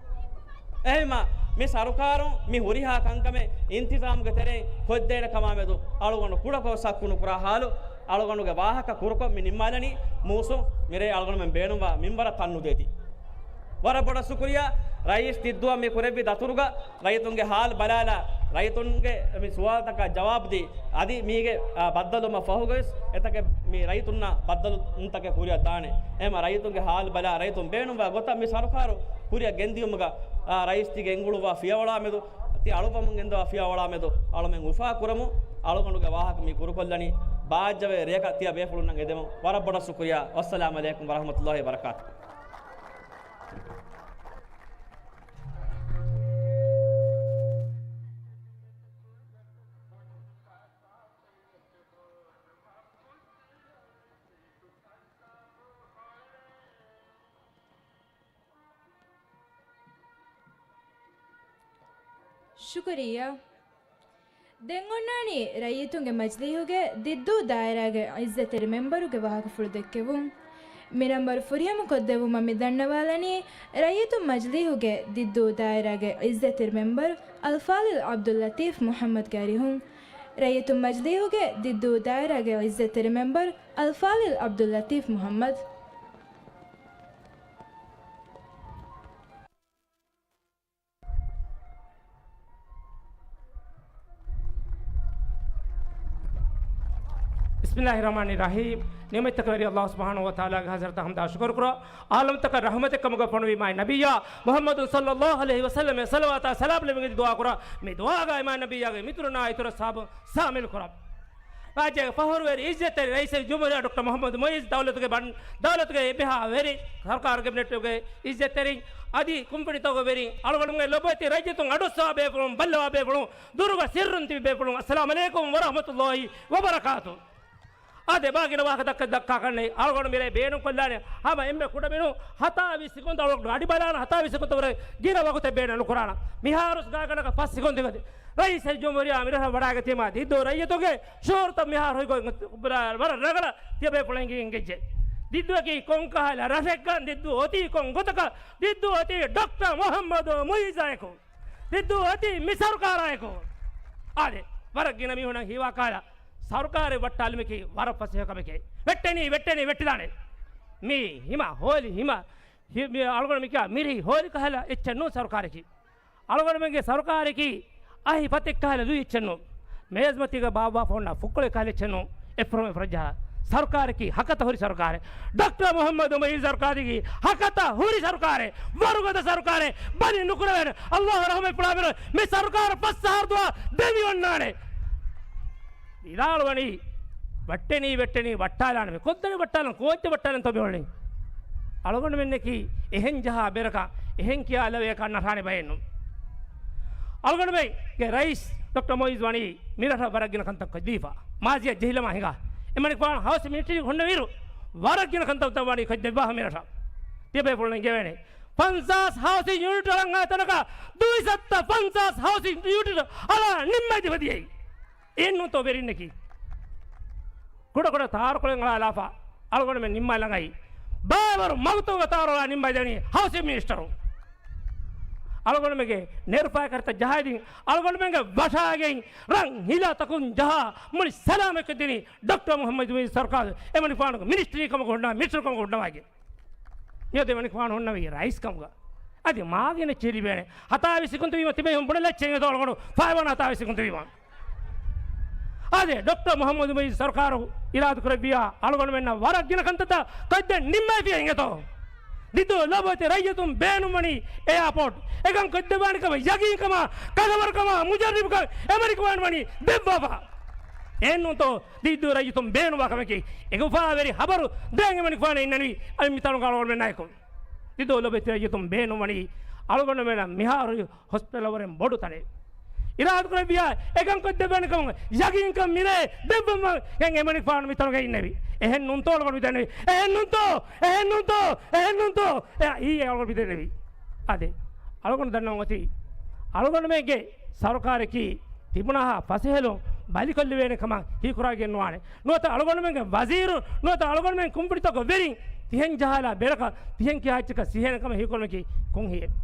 އެހެންމަ މި ސަރުކާރުން މި ހުރިހާ ކަންކަމެއް އިންތިޒާމުގެ ތެރެއިން ކޮށްދޭނެ ކަމާމެދު އަޅުގަނޑު ކުޑަކޮށް ޝައްކު ނުކުރާ ހާލު، އަޅުގަނޑުގެ ވާހަކަ ކުރުކޮށް މި ނިންމާލަނީ. މޫސުން މިރޭ އަޅުގަނޑުމެން ބޭނުންވާ މިންވަރަށް ކަން ނުދޭތީ. ވަރަށް ބޮޑަށް ޝުކުރިއްޔާ. ރައީސް ދިއްދޫއަށް މި ކުރެއްވި ދަތުރުގަ ރައްޔިތުންގެ ހާލު ބަލާލާ، ރައްޔިތުންގެ މި ސުވާލުތަކަށް ޖަވާބު ދީ، އަދި މީގެ، އާ، ބައްދަލުވުމަށް ފަހުގައިސް އެތަކެއް މި ރައްޔިތުންނަށް ބައްދަލުވުންތަކެއް ކުރިއަށް ދާނެ. އެހެންމަ ރައްޔިތުންގެ ހާލު ބަލާ، ރައްޔިތުން ބޭނުންވާ ގޮތަށް މި ސަރުކާރު ކުރިއަށް ގެންދިޔުމުގަ، އާ، ރައީސް ތި ގެންގުޅުއްވާ ފިޔަވަޅާމެދު، ތި އަޅުއްވަމުން ގެންދަވާ ފިޔަވަޅާމެދު އަޅުމެން އުފާ ކުރަމު. އަޅުގަނޑުގެ ވާހަކަ މި ކުރުކޮށްލަނީ ބާއްޖަވޭ ރެޔަކަށް ތިޔަ ބޭފުޅުންނަށް އެދެމުން. ވަރަށް ބޮޑަށް ޝުކުރިއްޔާ. ވައްސަލާމް ޢަލައިކުމް ވަރަޙްމަތުﷲި ވަބަރަކާތު. ޝުކުރިއްޔާ. ދެން އޮންނާނީ ރައްޔިތުންގެ މަޖިލީހުގެ ދިއްދޫ ދާއިރާގެ ޢިއްޒަތްތެރި މެންބަރުގެ ވާހަކަފުޅު ދެއްކެވުން. މި ނަންބަރު ފުރިހަމަ ކޮށްދެއްވުމަށް މި ދަންނަވާލަނީ، ރައްޔިތުން މަޖިލީހުގެ ދިއްދޫ ދާއިރާގެ ޢިއްޒަތްތެރި މެންބަރު އަލްފާޟިލް ޢަބްދުއްލަޠީފް މުޙައްމަދުގެ އަރިހުން. ރައްޔިތުން މަޖިލީހުގެ ދިއްދޫ ދާއިރާގެ ޢިއްޒަތްތެރި މެންބަރު އަލްފާޟިލް ޢަބްދުއްލަޠީފް މުޙައްމަދު. ބިސްމިﷲިއްރަޙްމާނިއްރަޙީމް. ނިޢުމަތްތަކަށް ވެރި ﷲ ސުބްޙާނަހޫ ވަތަޢާލާގެ ޙަޟްރަތަށް ޙަމްދާ ޝުކުރު ކުރާ، ޢާލަމްތަކަށް ރަޙްމަތެއް ކަމުގަ ފޮނުވި މާތް ނަބިއްޔާ މުޙައްމަދު ޞައްލަﷲު ޢަލައިހި ވަސައްލަމަށް ޞަލަވާތާ ސަލާމް ލެއްވިގެން ދުޢާ ކުރާ، މި ދުޢާގައި މާތް ނަބިއްޔާގެ މިތުރުންނާ އިތުރަށް ޞަޙާބުން ޝާމިލު ކުރާ. ރާއްޖޭގެ ފަޚުރުވެރި ޢިއްޒަތްތެރި ރައީސުލްޖުމްހޫރިއްޔާ ޑޮކްޓަރ މުޙައްމަދު މުޢިއްޒު ދައުލަތުގެ ބަން-، ދައުލަތުގެ އެއްބަހާ ވެރި ސަރުކާރުގެ ކެބިނެޓުގެ ޢިއްޒަތްތެރިން އަދި ކުންފުނިތަކުގެ ވެރިން އަޅުގަނޑުމެންގެ ލޮބުވެތި ރައްޔިތުން އަޑުއައްސަވާ ބޭފުޅުން ބައްލަވާ ބޭފުޅުން ދުރުގަ ސިއްރުން ތިބި ބޭފުޅުން އައްސަލާމް ޢަލައިކުމް ވަރަޙްމަތުﷲި ވަބަރަކާތު. އާދެ، ބާގިނަ ވާހަކަ ދައްކާ، ދައްކާކަށް ނެތް. އަޅުގަނޑު މިރޭ ބޭނުން ކޮށްލާނެ ހަމަ އެންމެ ކުޑަމިނު ހަތާވީސް ސިކުންތު އަޅުގަނޑު އަޑި ބަލާނަ ހަތާވީސް ސިކުންތު ވަރަށް ގިނަ ވަގުތެއް ބޭނުން ނުކުރާނަ. މިހާރުސް ގާތްގަނޑަކަށް ފަސް ސިކުންތު ގަދި. ރައީސުލްޖުމްހޫރިއްޔާ މިރަށަށް ވަޑައިގަތީމާ ދިއްދޫ ރައްޔިތުންގެ ޝުޢޫރުތައް މިހާރު ހޮތްގޮތް ވަރަށް ރަނގަޅަށް ތިޔަބޭފުޅުން އެނގި އެނގިއްޖެ. ދިއްދޫއަކީ ކޮންކަހަލަ ރަށެއްގަ ދިއްދޫ އޮތީ ކޮން ގޮތަކަށް، ދިއްދޫ އޮތީ ޑޮކްޓަރ މުޙައްމަދު މުޢިއްޒާއެކު. ދިއްދޫ އޮތީ މި ސަރުކާރާއެކު. އާދެ، ވަރަށް ގިނަ މީހުނަށް ހީވާ ކަހަލަ، ސަރުކާރެއް ވައްޓާލުމަކީ ވަރަށް ފަސޭހަ ކަމެކޭ. ވެއްޓެނީ، ވެއްޓެނީ، ވެއްޓިދާނެ. މީ ހިމަ ހޯލި ހިމަ، ހި-، މި އަޅުގަނޑު މިކިޔާ މިރިހި ހޯލި ކަހަލަ އެއްޗެއް ނޫން ސަރުކާރަކީ. އަޅުގަނޑުމެންގެ ސަރުކާރަކީ އަހި ފަތެއް ކަހަލަ ލުއި އެއްޗެއް ނޫން. މޭޒުމަތީގަ ބާއްވާފަ ހުންނަ ފުއްކޮޅެއް ކަހަލަ އެއްޗެއް ނޫން. އެއްފުރަމުން އެއްފުރަށް ޖަހާ. ސަރުކާރަކީ ހަކަތަ ހުރި ސަރުކާރެއް. ޑޮކްޓަރ މުޙައްމަދު މުޢިއްޒު ސަރުކާރަކީ ހަކަތަ ހުރި ސަރުކާރެއް. ވަރުގަދަ ސަރުކާރެއް. ބަލި ނުކުރެވޭނެ. ﷲ ރަޙްމަތް ފުޅާބެރު މި ސަރުކާރު ފަސް އަހަރު ދުވަހަށް ދެމި އޮންނާނެ. ވިދާޅުވަނީ، ވައްޓެނީ، ވެއްޓެނީ، ވައްޓާލާނަމޭ. ކޮންތަނެއް ވައްޓާލަން، ކޯއްޗެއް ވައްޓާލަންތޯ މިއުޅެނީ؟ އަޅުގަނޑުމެންނަކީ އެހެން ޖަހާ ބެރަކަށް، އެހެން ކިޔާ ލަވަޔަކަށް ނަށާނެ ބައެއް ނޫން. އަޅުގަނޑުމެންގެ ރައީސް ޑޮކްޓަރ މުޢިއްޒު ވަނީ މިރަށަށް ވަރަށް ގިނަ ކަންތައް ކޮށްދީފަ. މާޒީއަށް ޖެހިލަމާ ހިނގާ. އެމަނިކުފާނު ހައުސް މިނިސްޓްރީ ހުންނަވިއިރު ވަރަށް ގިނަ ކަންތައް ވަނީ ކޮށްދެއްވާފަ މިރަށަށް. ތިޔަބޭފުޅުން އެނގެވޭނެ. ފަންސާސް ހައުސިން ޔުނިޓް އަޅަން އާ ތަނަކަށް ދުއިސައްތަ ފަންސާސް ހައުސިން ޔުނިޓް އަޅާ ނިންމައިދިފަ ދިޔައީ. އެހެންނޫންތޯ ވެރިންނަކީ. ކުޑަކުޑަ ތާރުކޮޅެއް އަޅާލާފަ އަޅުގަނޑުމެން ނިންމާލަނގައި. ބައިވަރު މަގުތަކުގެ ތާރު އަޅާ ނިންމައިދެނީ ހައުސިން މިނިސްޓަރު. އަޅުގަނޑުމެންގެ ނެރުފާއި ކަރިތައް ޖަހައިދިން، އަޅުގަނޑުމެންގެ ވަށާގެއިން ރަން ހިލާ ތަކުން ޖަހާ މުޅި ސަލާމަތްކޮށްދިނީ ޑޮކްޓަރ މުޙައްމަދު މުޢިއްޒު ސަރުކާރު. އެމަނިކުފާނުގެ މިނިސްޓްރީ ކަމަކު ހުންނަ، މިނިސްޓަރު ކަމަކު ހުންނަވައިގެން. މިއަދު އެމަނިކުފާނު ހުންނަވީ ރައީސް ކަމުގަ. އަދި މާގިނަ ޗެލިބޭނެ. ހަތާވީސް ސިކުންތު ވީމަ ތިބެ ހުން ބުނެލައްޗެއް އެތޯ އަޅުގަނޑު ފައިވަން ހަތާވީސް ސިކުންތު ވީމަ. އާދެ، ޑޮކްޓަރ މުޙައްމަދު މުޢިއްޒު ސަރުކާރު އިރާދަކުރެއްވިޔާ، އަޅުގަނޑުމެންނަށް ވަރަށް ގިނަ ކަންތައްތައް ކޮށްދޭން ނިންމައިފިޔަ އިނގޭތޯ. ދިއްދޫ ލޯބިވެތި ރައްޔިތުން ބޭނުންވަނީ އެއާޕޯޓް. އެކަން ކޮށްދެއްވާނެ ކަމަށް ޔަގީންކަމާ، ކަލަވަރުކަމާ، މުޖައްރިބުކަން އެމަނިކުފާނު ވަނީ ދެއްވާފަ. އެހެންނޫންތޯ ދިއްދޫ ރައްޔިތުން ބޭނުންވާ ކަމަކީ. އެގޮފާވެރި ހަބަރު ދޭން އެމަނިކުފާނަށް އިންނަނީ އަދި މިތަނުގަ އަޅުގަނޑުމެންނާއެކު. ދިއްދޫ ލޯބިވެތި ރައްޔިތުން ބޭނުންވަނީ އަޅުގަނޑުމެންނަށް މިހާރު ހޮސްޕިޓަލަށް ވަރަށް ބޮޑު ތަނެއް. އިރާދަކުރެއްވިޔާ އެކަން ކޮށްދެއްވާނެ ކަމަށް ޔަގީންކަން މިރޭ ދެއްވަމަށް އެމަނިކުފާނު މިތަނުގަ އިންނެވި. އެހެން ނޫންތޯ އަޅުގަނޑު މިދެންނެވި؟ އެހެން ނޫންތޯ؟ އެހެން ނޫންތޯ؟ އެ، އީ އަޅުގަނޑު މިދެންނެވި. އާދެ، އަޅުގަނޑު ދަންނަވަން އޮތީ އަޅުގަނޑުމެންގެ ސަރުކާރަކީ ތިބުނާހާ ފަސޭހަލުން ބަލިކޮށްލެވޭނެ ކަމަށް ހީކުރާގެން ނުވާނެ. ނުވަތަ އަޅުގަނޑުމެންގެ ވަޒީރުން، ނުވަތަ އަޅުގަނޑުމެން ކުންފުނިތަކުގެ ވެރިން ތިހެން ޖަހާލާ ބެލަކަށް ތިހެން ކިޔާ އެއްޗަކަށް ސިހޭނެ ކަމަށް ހީކުރުމަކީ ކޮން ހިއެއް؟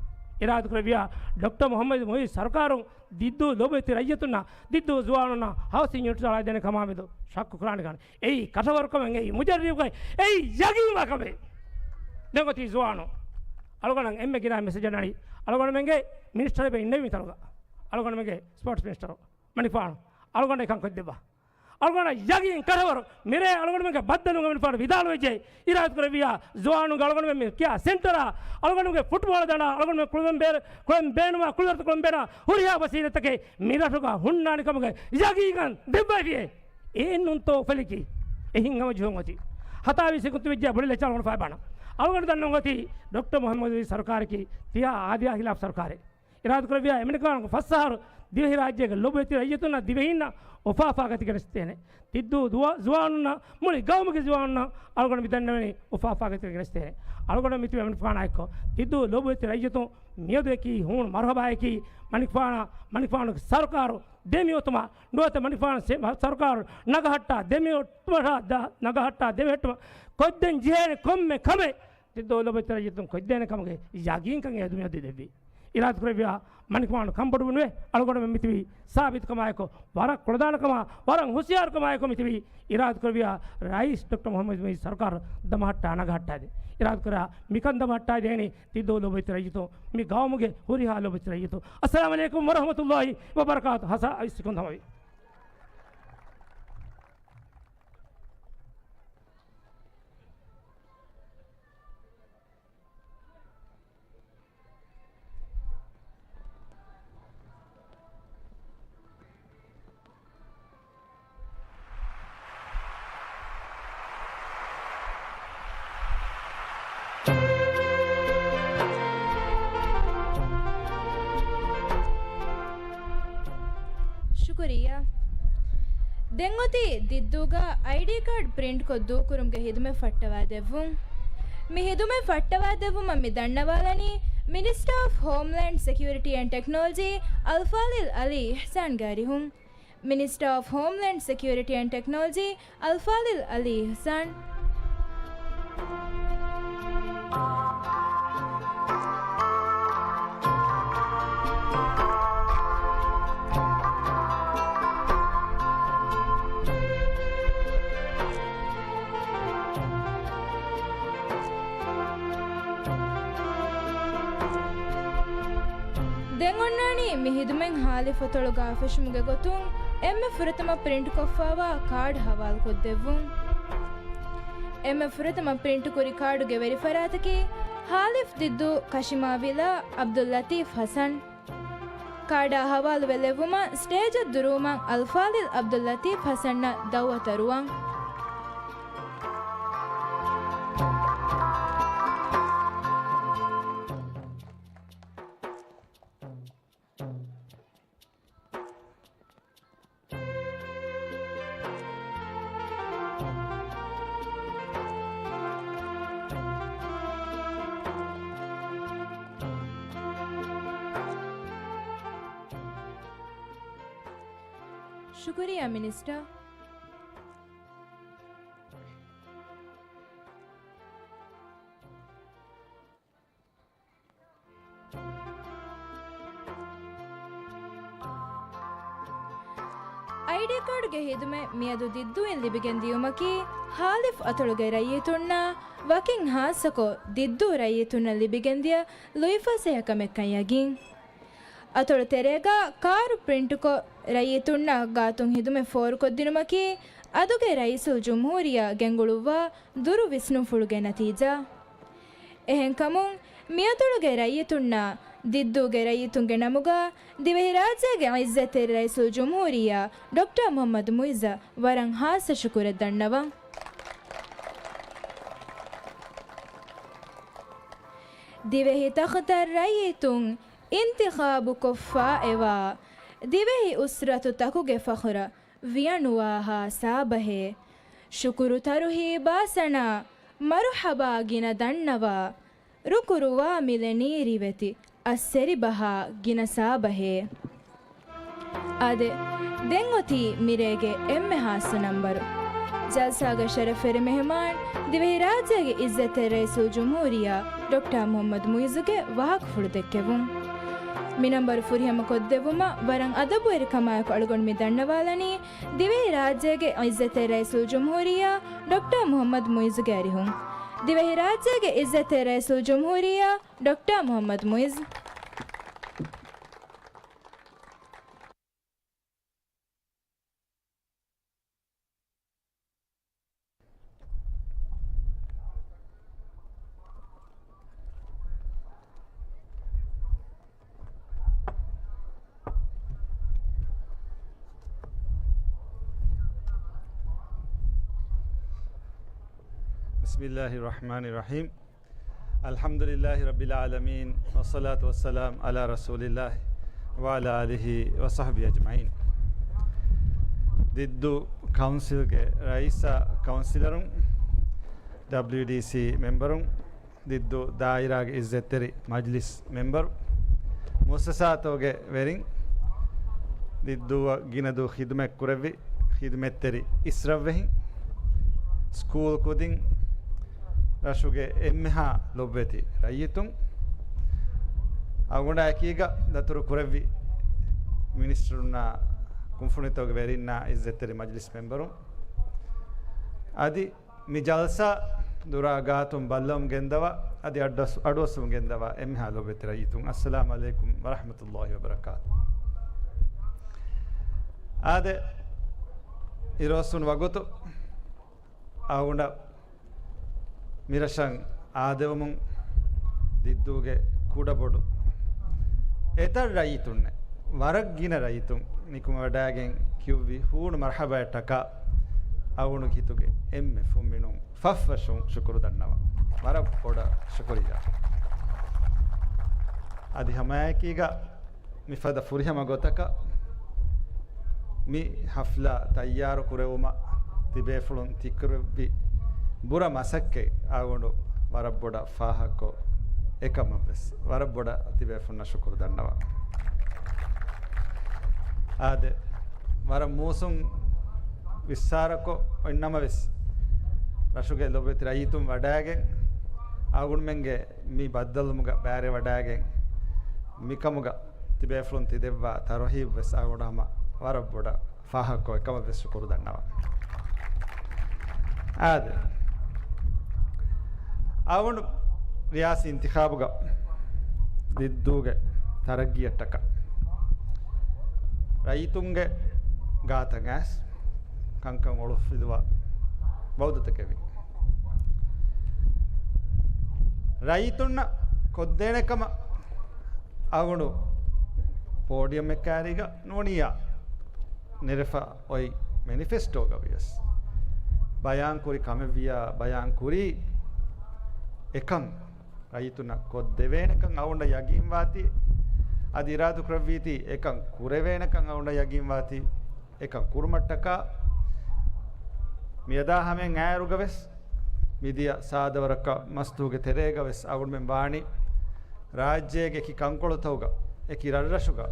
އިރާދަކުރެއްވިޔާ ޑޮކްޓަރ މުހައްމަދު މުއިއްޒު ސަރުކާރުން ދިއްދޫ ލޯބިވެތި ރައްޔިތުންނަށް، ދިއްދޫ ޒުވާނުންނަށް ހައުސިން ޔުނިޓް އަޅައިދޭނެ ކަމާމެދު ޝައްކު ކުރާނެ ކަން. އެއީ ކަށަވަރުކަމެއް، އެއީ މުޖައްރިބުކަމެއް، އެއީ ޔަގީންވާ ކަމެއް. ދެން އޮތީ ޒުވާނު. އަޅުގަނޑަށް އެންމެ ގިނަ މެސެޖެއް ނަނީ، އަޅުގަނޑުމެންގެ މިނިސްޓަރ އެބަ އިންނެވި ތަނުގަ. އަޅުގަނޑުމެންގެ ސްޕޯޓްސް މިނިސްޓަރ މަނިކުފާނު. އަޅުގަނޑަށް އެކަން ކޮށްދެއްވާ. އަޅުގަނޑަށް ޔަގީން ކަށަވަރު މިރޭ އަޅުގަނޑުމެންގެ ބައްދަލުގަ މިނިފާނު ވިދާޅުވެއްޖެ. އިރާދަކުރެއްވިޔާ ޒުވާނުންގެ އަޅުގަނޑުމެން މި ކިޔާ ސެންޓަރާ އަޅުގަނޑުމެންގެ ފުޓްބޯޅަ ދަނޑާ އަޅުގަނޑުމެން ކުޅެން ބޭ-، ކުޅެން ބޭނުމާ ކުޅިވަރުތަ ކުޅެން ބޭނުމާ ހުރިހާ ވަސީލަތްތަކެއް މި ރަށުގަ ހުންނާނެ ކަމުގެ ޔަގީންކަން ދެއްވައިފިއޭ. އެއިންނުންތޯ އުފެލިކީ އެހެން ހަމަޖެހުން އޮތީ. ހަތާވީސް އެކުން ތިބިއްޖެ ބޮޑިލެއްޗަށް އަޅުގަނޑު ފައިބާނަ. އަޅުގަނޑު ދަންނަވަން އޮތީ ޑޮކްޓަރ މުހައްމަދު ވަޒީރު ސަރުކާރަކީ ތިޔާ އާދަޔާ ހިލާފް ސަރުކާރެއް. އިރާދަކުރެއްވިޔާ އެމަނިކުފާނުގެ ފަސް އަހަރު ދިވެހިރާއްޖޭގެ ލޮބުވެތި ރައްޔިތުންނަށް ދިވެހީންނަށް އުފާ އުފާގަތި ގެނެސްދޭނެ. ދިއްދޫ ދުވަ-، ޒުވާނުންނަށް މުޅި ގައުމުގެ ޒުވާނުންނަށް އަޅުގަނޑު މި ދަންނަވަނީ އުފާ އުފާގަތި ގެނެސްދޭނެ. އަޅުގަނޑު މިތިބެ މަނިކުފާނާއެއްކޮށް ދިއްދޫ ލޮބުވެތި ރައްޔިތުން މިއަދު އެކީ ހޫނު މަރުހަބާއެކީ މަނިކުފާނާ، މަނިކުފާނުގެ ސަރުކާރު ދެމިއޮތުމަށް ނުވަތަ މަނިކުފާނު ސެ-، ސަރުކާރު ނަގަހައްޓާ ދެމިއޮތުމަށް ދަ-، ނަގަހައްޓާ ދެމިހެއްޓުމަށް ކޮށްދޭން ޖެހޭނެ ކޮންމެ ކަމެއް ދިއްދޫ ލޮބުވެތި ރައްޔިތުން ކޮށްދޭނެ ކަމުގެ ޔަގީންކަން އެ އަދު މިއަދު ދެއްވީ. އިރާދަކުރެއްވިޔާ މަނިކުފާނު ކަންބޮޑުވުނުވެ އަޅުގަނޑުމެން މިތިބީ ސާބިތުކަމާއެކު، ވަރަށް ކުޅަދާނަކަމާ، ވަރަށް ހުސިޔާރުކަމާއެކު މިތިބީ. އިރާދަކުރެއްވިޔާ ރައީސް ޑޮކްޓަރ މުހައްމަދު މުއިއްޒު ސަރުކާރު ދަމަހައްޓާ ނަގަހައްޓާދޭ. އިރާދަކުރާ މިކަން ދަމަހައްޓާދޭނީ ދިއްދޫ ލޮބުވެތި ރައްޔިތުން، މި ގައުމުގެ ހުރިހާ ލޮބުވެތި ރައްޔިތުން. އައްސަލާމު ޢަލައިކުމް ވަރަޙްމަތުﷲި ވަބަރަކާތު. ހަސާ އައިސް ކުން ހަމަވި. ޝުކުރިއްޔާ. ދެން އޮތީ ދިއްދޫގަ އައިޑީ ކާޑް ޕްރިންޓްކޮށް ދޫކުރުމުގެ ހިދުމަތް ފައްޓަވާދެއްވުން. މި ހިދުމަތް ފައްޓަވާދެއްވުމަށް މި ދަންނަވާލަނީ މިނިސްޓަރ އޮފް ހޯމްލޭންޑް ސެކިއުރިޓީ އެންޑް ޓެކްނޮލޮޖީ އަލްފާޟިލް ޢަލީ އިޙްސާންގެ އަރިހުން. މިނިސްޓަރ އޮފް ހޯމްލޭންޑް ސެކިއުރިޓީ އެންޑް ޓެކްނޮލޮޖީ އަލްފާޟިލް ޢަލީ އިޙްސާން. ދެން އޮންނާނީ މި ހިދުމަތް ހާލިފް އަތޮޅުގަ ފެށުމުގެ ގޮތުން އެންމެ ފުރަތަމަ ޕްރިންޓްކޮށްފައިވާ ކާޑް ހަވާލުކޮށްދެއްވުން. އެންމެ ފުރަތަމަ ޕްރިންޓްކުރި ކާޑުގެ ވެރިފަރާތަކީ ހާލިފް ދިއްދޫ ކަށިމާ ވިލާ ޢަބްދުއްލަޠީފް ޙަސަން. ކާޑާ ހަވާލުވެލެއްވުމަށް ސްޓޭޖަށް ދުރުވުމަށް އަލްފާޟިލް ޢަބްދުއްލަޠީފް ޙަސަންއަށް ދަޢުވަތު އަރުވަން. ޝުކުރިއްޔާ މިނިސްޓަރ. އައިޑީ ކާޑުގެ ހިދުމަތް މިއަދު ދިއްދޫއިން ލިބިގެން ދިޔުމަކީ، ހާލިފް އަތޮޅުގެ ރައްޔިތުންނާ ވަކިން ހާއްސަކޮށް ދިއްދޫ ރައްޔިތުންނަށް ލިބިގެންދިޔަ ލުއިފަސޭހަކަމެއްކަން ޔަގީން. އަތޮޅު ތެރޭގަ ކާރު ޕްރިންޓުކޮށް، ރައްޔިތުންނަށް ގާތުން ހިދުމަތް ފޯރުކޮށްދިނުމަކީ، އަދުގެ ރައީސުލްޖުމްހޫރިއްޔާ ގެންގުޅުއްވާ ދުރު ވިސްނުންފުޅުގެ ނަތީޖާ. އެހެންކަމުން، މިއަތޮޅުގެ ރައްޔިތުންނާ ދިއްދޫގެ ރައްޔިތުންގެ ނަމުގަ ދިވެހިރާއްޖޭގެ ޢިއްޒަތްތެރި ރައީސުލްޖުމްހޫރިއްޔާ ޑޮކްޓަރ މުޙައްމަދު މުޢިއްޒަށް ވަރަށް ހާއްސަ ޝުކުރެއް ދަންނަވަން. ދިވެހި ތަޚްތަށް ރައްޔިތުން އިންތިޚާބުކޮށްފައިވާ ދިވެހި އުސްރަތުތަކުގެ ފަޚުރަށް ވިޔަނުވާހާ ސާބަހޭ، ޝުކުރުތަރުހީ ބާސަނާ މަރުޙަބާ ގިނަ ދަންނަވާ، ރުކުރުވާ މިލެނީ ރިވެތި އައްސެރިބަހާ ގިނަ ސާބަހޭ. އާދެ، ދެން އޮތީ މިރޭގެ އެންމެ ހާއްސަ ނަންބަރު. ޖަލްސާގެ ޝަރަފްވެރި މެހެމާން ދިވެހިރާއްޖޭގެ އިއްޒަތްތެރި ރައީސުލްޖުމްހޫރިއްޔާ ޑޮކްޓަރ މުޙައްމަދު މުޢިއްޒުގެ ވާހަކަފުޅު ދެއްކެވުން. މި ނަންބަރު ފުރިހަމަ ކޮށްދެއްވުމަށް ވަރަށް އަދަބުވެރިކަމާއެކު އަޅުގަނޑު މި ދަންނަވާލަނީ ދިވެހިރާއްޖޭގެ އިއްޒަތްތެރި ރައީސުލްޖުމްހޫރިއްޔާ ޑޮކްޓަރ މުޙައްމަދު މުޢިއްޒުގެ އަރިހުން. ދިވެހިރާއްޖޭގެ އިއްޒަތްތެރި ރައީސުލްޖުމްހޫރިއްޔާ ޑޮކްޓަރ މުޙައްމަދު މުޢިއްޒު. بسم الله الرحمن الرحيم. الحمد لله رب العالمين، والصلاة والسلام على رسول الله وعلى آله وصحبه أجمعين. ދިއްދޫ ކައުންސިލްގެ ރައީސާ ކައުންސިލަރުން، ޑަބްލިޔުޑީސީ މެމްބަރުން، ދިއްދޫ ދާއިރާގެ އިއްޒަތްތެރި މަޖްލިސް މެމްބަރު، މުއައްސަސާތަކުގެ ވެރިން، ދިއްދޫއަށް ގިނަ ދުވަހު ޚިދުމަތް ކުރެއްވި ޚިދުމަތްތެރި އިސްރަށްވެހިން، ސްކޫލް ކުދިން، ރަށުގެ އެންމެހާ ލޮބުވެތި ރައްޔިތުން، އަޅުގަނޑާ އެކީގަ ދަތުރު ކުރެއްވި މިނިސްޓަރުންނާ، ކުންފުނިތަކުގެ ވެރިންނާ، އިއްޒަތްތެރި މަޖްލިސް މެމްބަރުން، އަދި މި ޖަލްސާ ދުރާ ގާތުން ބައްލަވަމުން ގެންދަވާ، އަދި އަޑުއަސް-، އަޑުއައްސަވަމުން ގެންދަވާ އެންމެހާ ލޮބުވެތި ރައްޔިތުން، އައްސަލާމު ޢަލައިކުމް ވަރަޙްމަތުﷲި ވަބަރަކާތު. އާދެ، އިރުއޮއްސުނު ވަގުތު އަޅުގަނޑަށް މިރަށަށް އާދެވުމުން ދިއްދޫގެ ކުޑަބޮޑު އެތައް ރައްޔިތުންނެއް، ވަރަށް ގިނަ ރައްޔިތުން ނިކުމެވަޑައިގެން ކިޔުއްވި ހޫނު މަރްޙަބާއަށްޓަކާ އަޅުގަނޑުގެ ހިތުގެ އެންމެ ފުންމިނުން ފަށްފަށުން ޝުކުރު ދަންނަވަން. ވަރަށް ބޮޑަށް ޝުކުރިއްޔާ. އަދި ހަމައެކީގަ މިފަދަ ފުރިހަމަ ގޮތަކަށް މި ޙަފްލާ ތައްޔާރު ކުރެވުމަށް ތިބޭފުޅުން ތިކުރެއްވި ބުރަ މަސައްކަތް އަޅުގަނޑު ވަރަށް ބޮޑަށް ފާހަގަކޮށް، އެކަމަށްވެސް ވަރަށް ބޮޑަށް ތިބޭފުންނަށް ޝުކުރު ދަންނަވަން. އާދެ، ވަރަށް މޫސުން ވިއްސާރަކޮށް އޮތްނަމަވެސް، ރަށުގެ ލޮބުވެތި ރައްޔިތުން ވަޑައިގެން، އަޅުގަނޑުމެންގެ މި ބައްދަލުވުމުގަ ބައިވެރިވަޑައިގެން، މިކަމުގަ ތިބޭފުޅުން ތިދެއްވާ ތަރުހީބުވެސް އަޅުގަނޑު ހަމަ ވަރަށް ބޮޑަށް ފާހަގަކޮށް، އެކަމަށްވެސް ޝުކުރު ދަންނަވަން. އާދެ، އަޅުގަނޑު ރިޔާސީ އިންތިޚާބުގަ ދިއްދޫގެ ތަރައްގީއަށްޓަކާ ރައްޔިތުންގެ ގާތަށް އައިސް ކަންކަން އޮޅުއްފިލުވާ ވައުދުތަކެއް ވި. ރައްޔިތުންނަށް ކޮށްދޭނެ ކަމަށް އަޅުގަނޑު ޕޯޑިއަމެއް ކައިރީގަ ނޫނިއްޔާ ނެރެފަ އޮތް މެނިފެސްޓޯގަ ވިޔަސް، ބަޔާންކުރި ކަމެއްވިޔާ ބަޔާންކުރީ އެކަން ރައްޔިތުންނަށް ކޮށްދެވޭނެކަން އަޅުގަނޑަށް ޔަގީންވާތީ، އަދި އިރާދަކުރެއްވީތީ އެކަން ކުރެވޭނެކަން އަޅުގަނޑަށް ޔަގީންވާތީ، އެކަން ކުރުމަށްޓަކާ މިއަދާ ހަމައިން އައިއިރުގަވެސް، މިދިޔަ ސާދަ ވަރަކަށް މަސްދުވުގެ ތެރޭގަވެސް އަޅުގަނޑުމެން ވާނީ ރާއްޖޭގެ އެކި ކަންކޮޅުތަކުގަ، އެކި ރަށްރަށުގަ،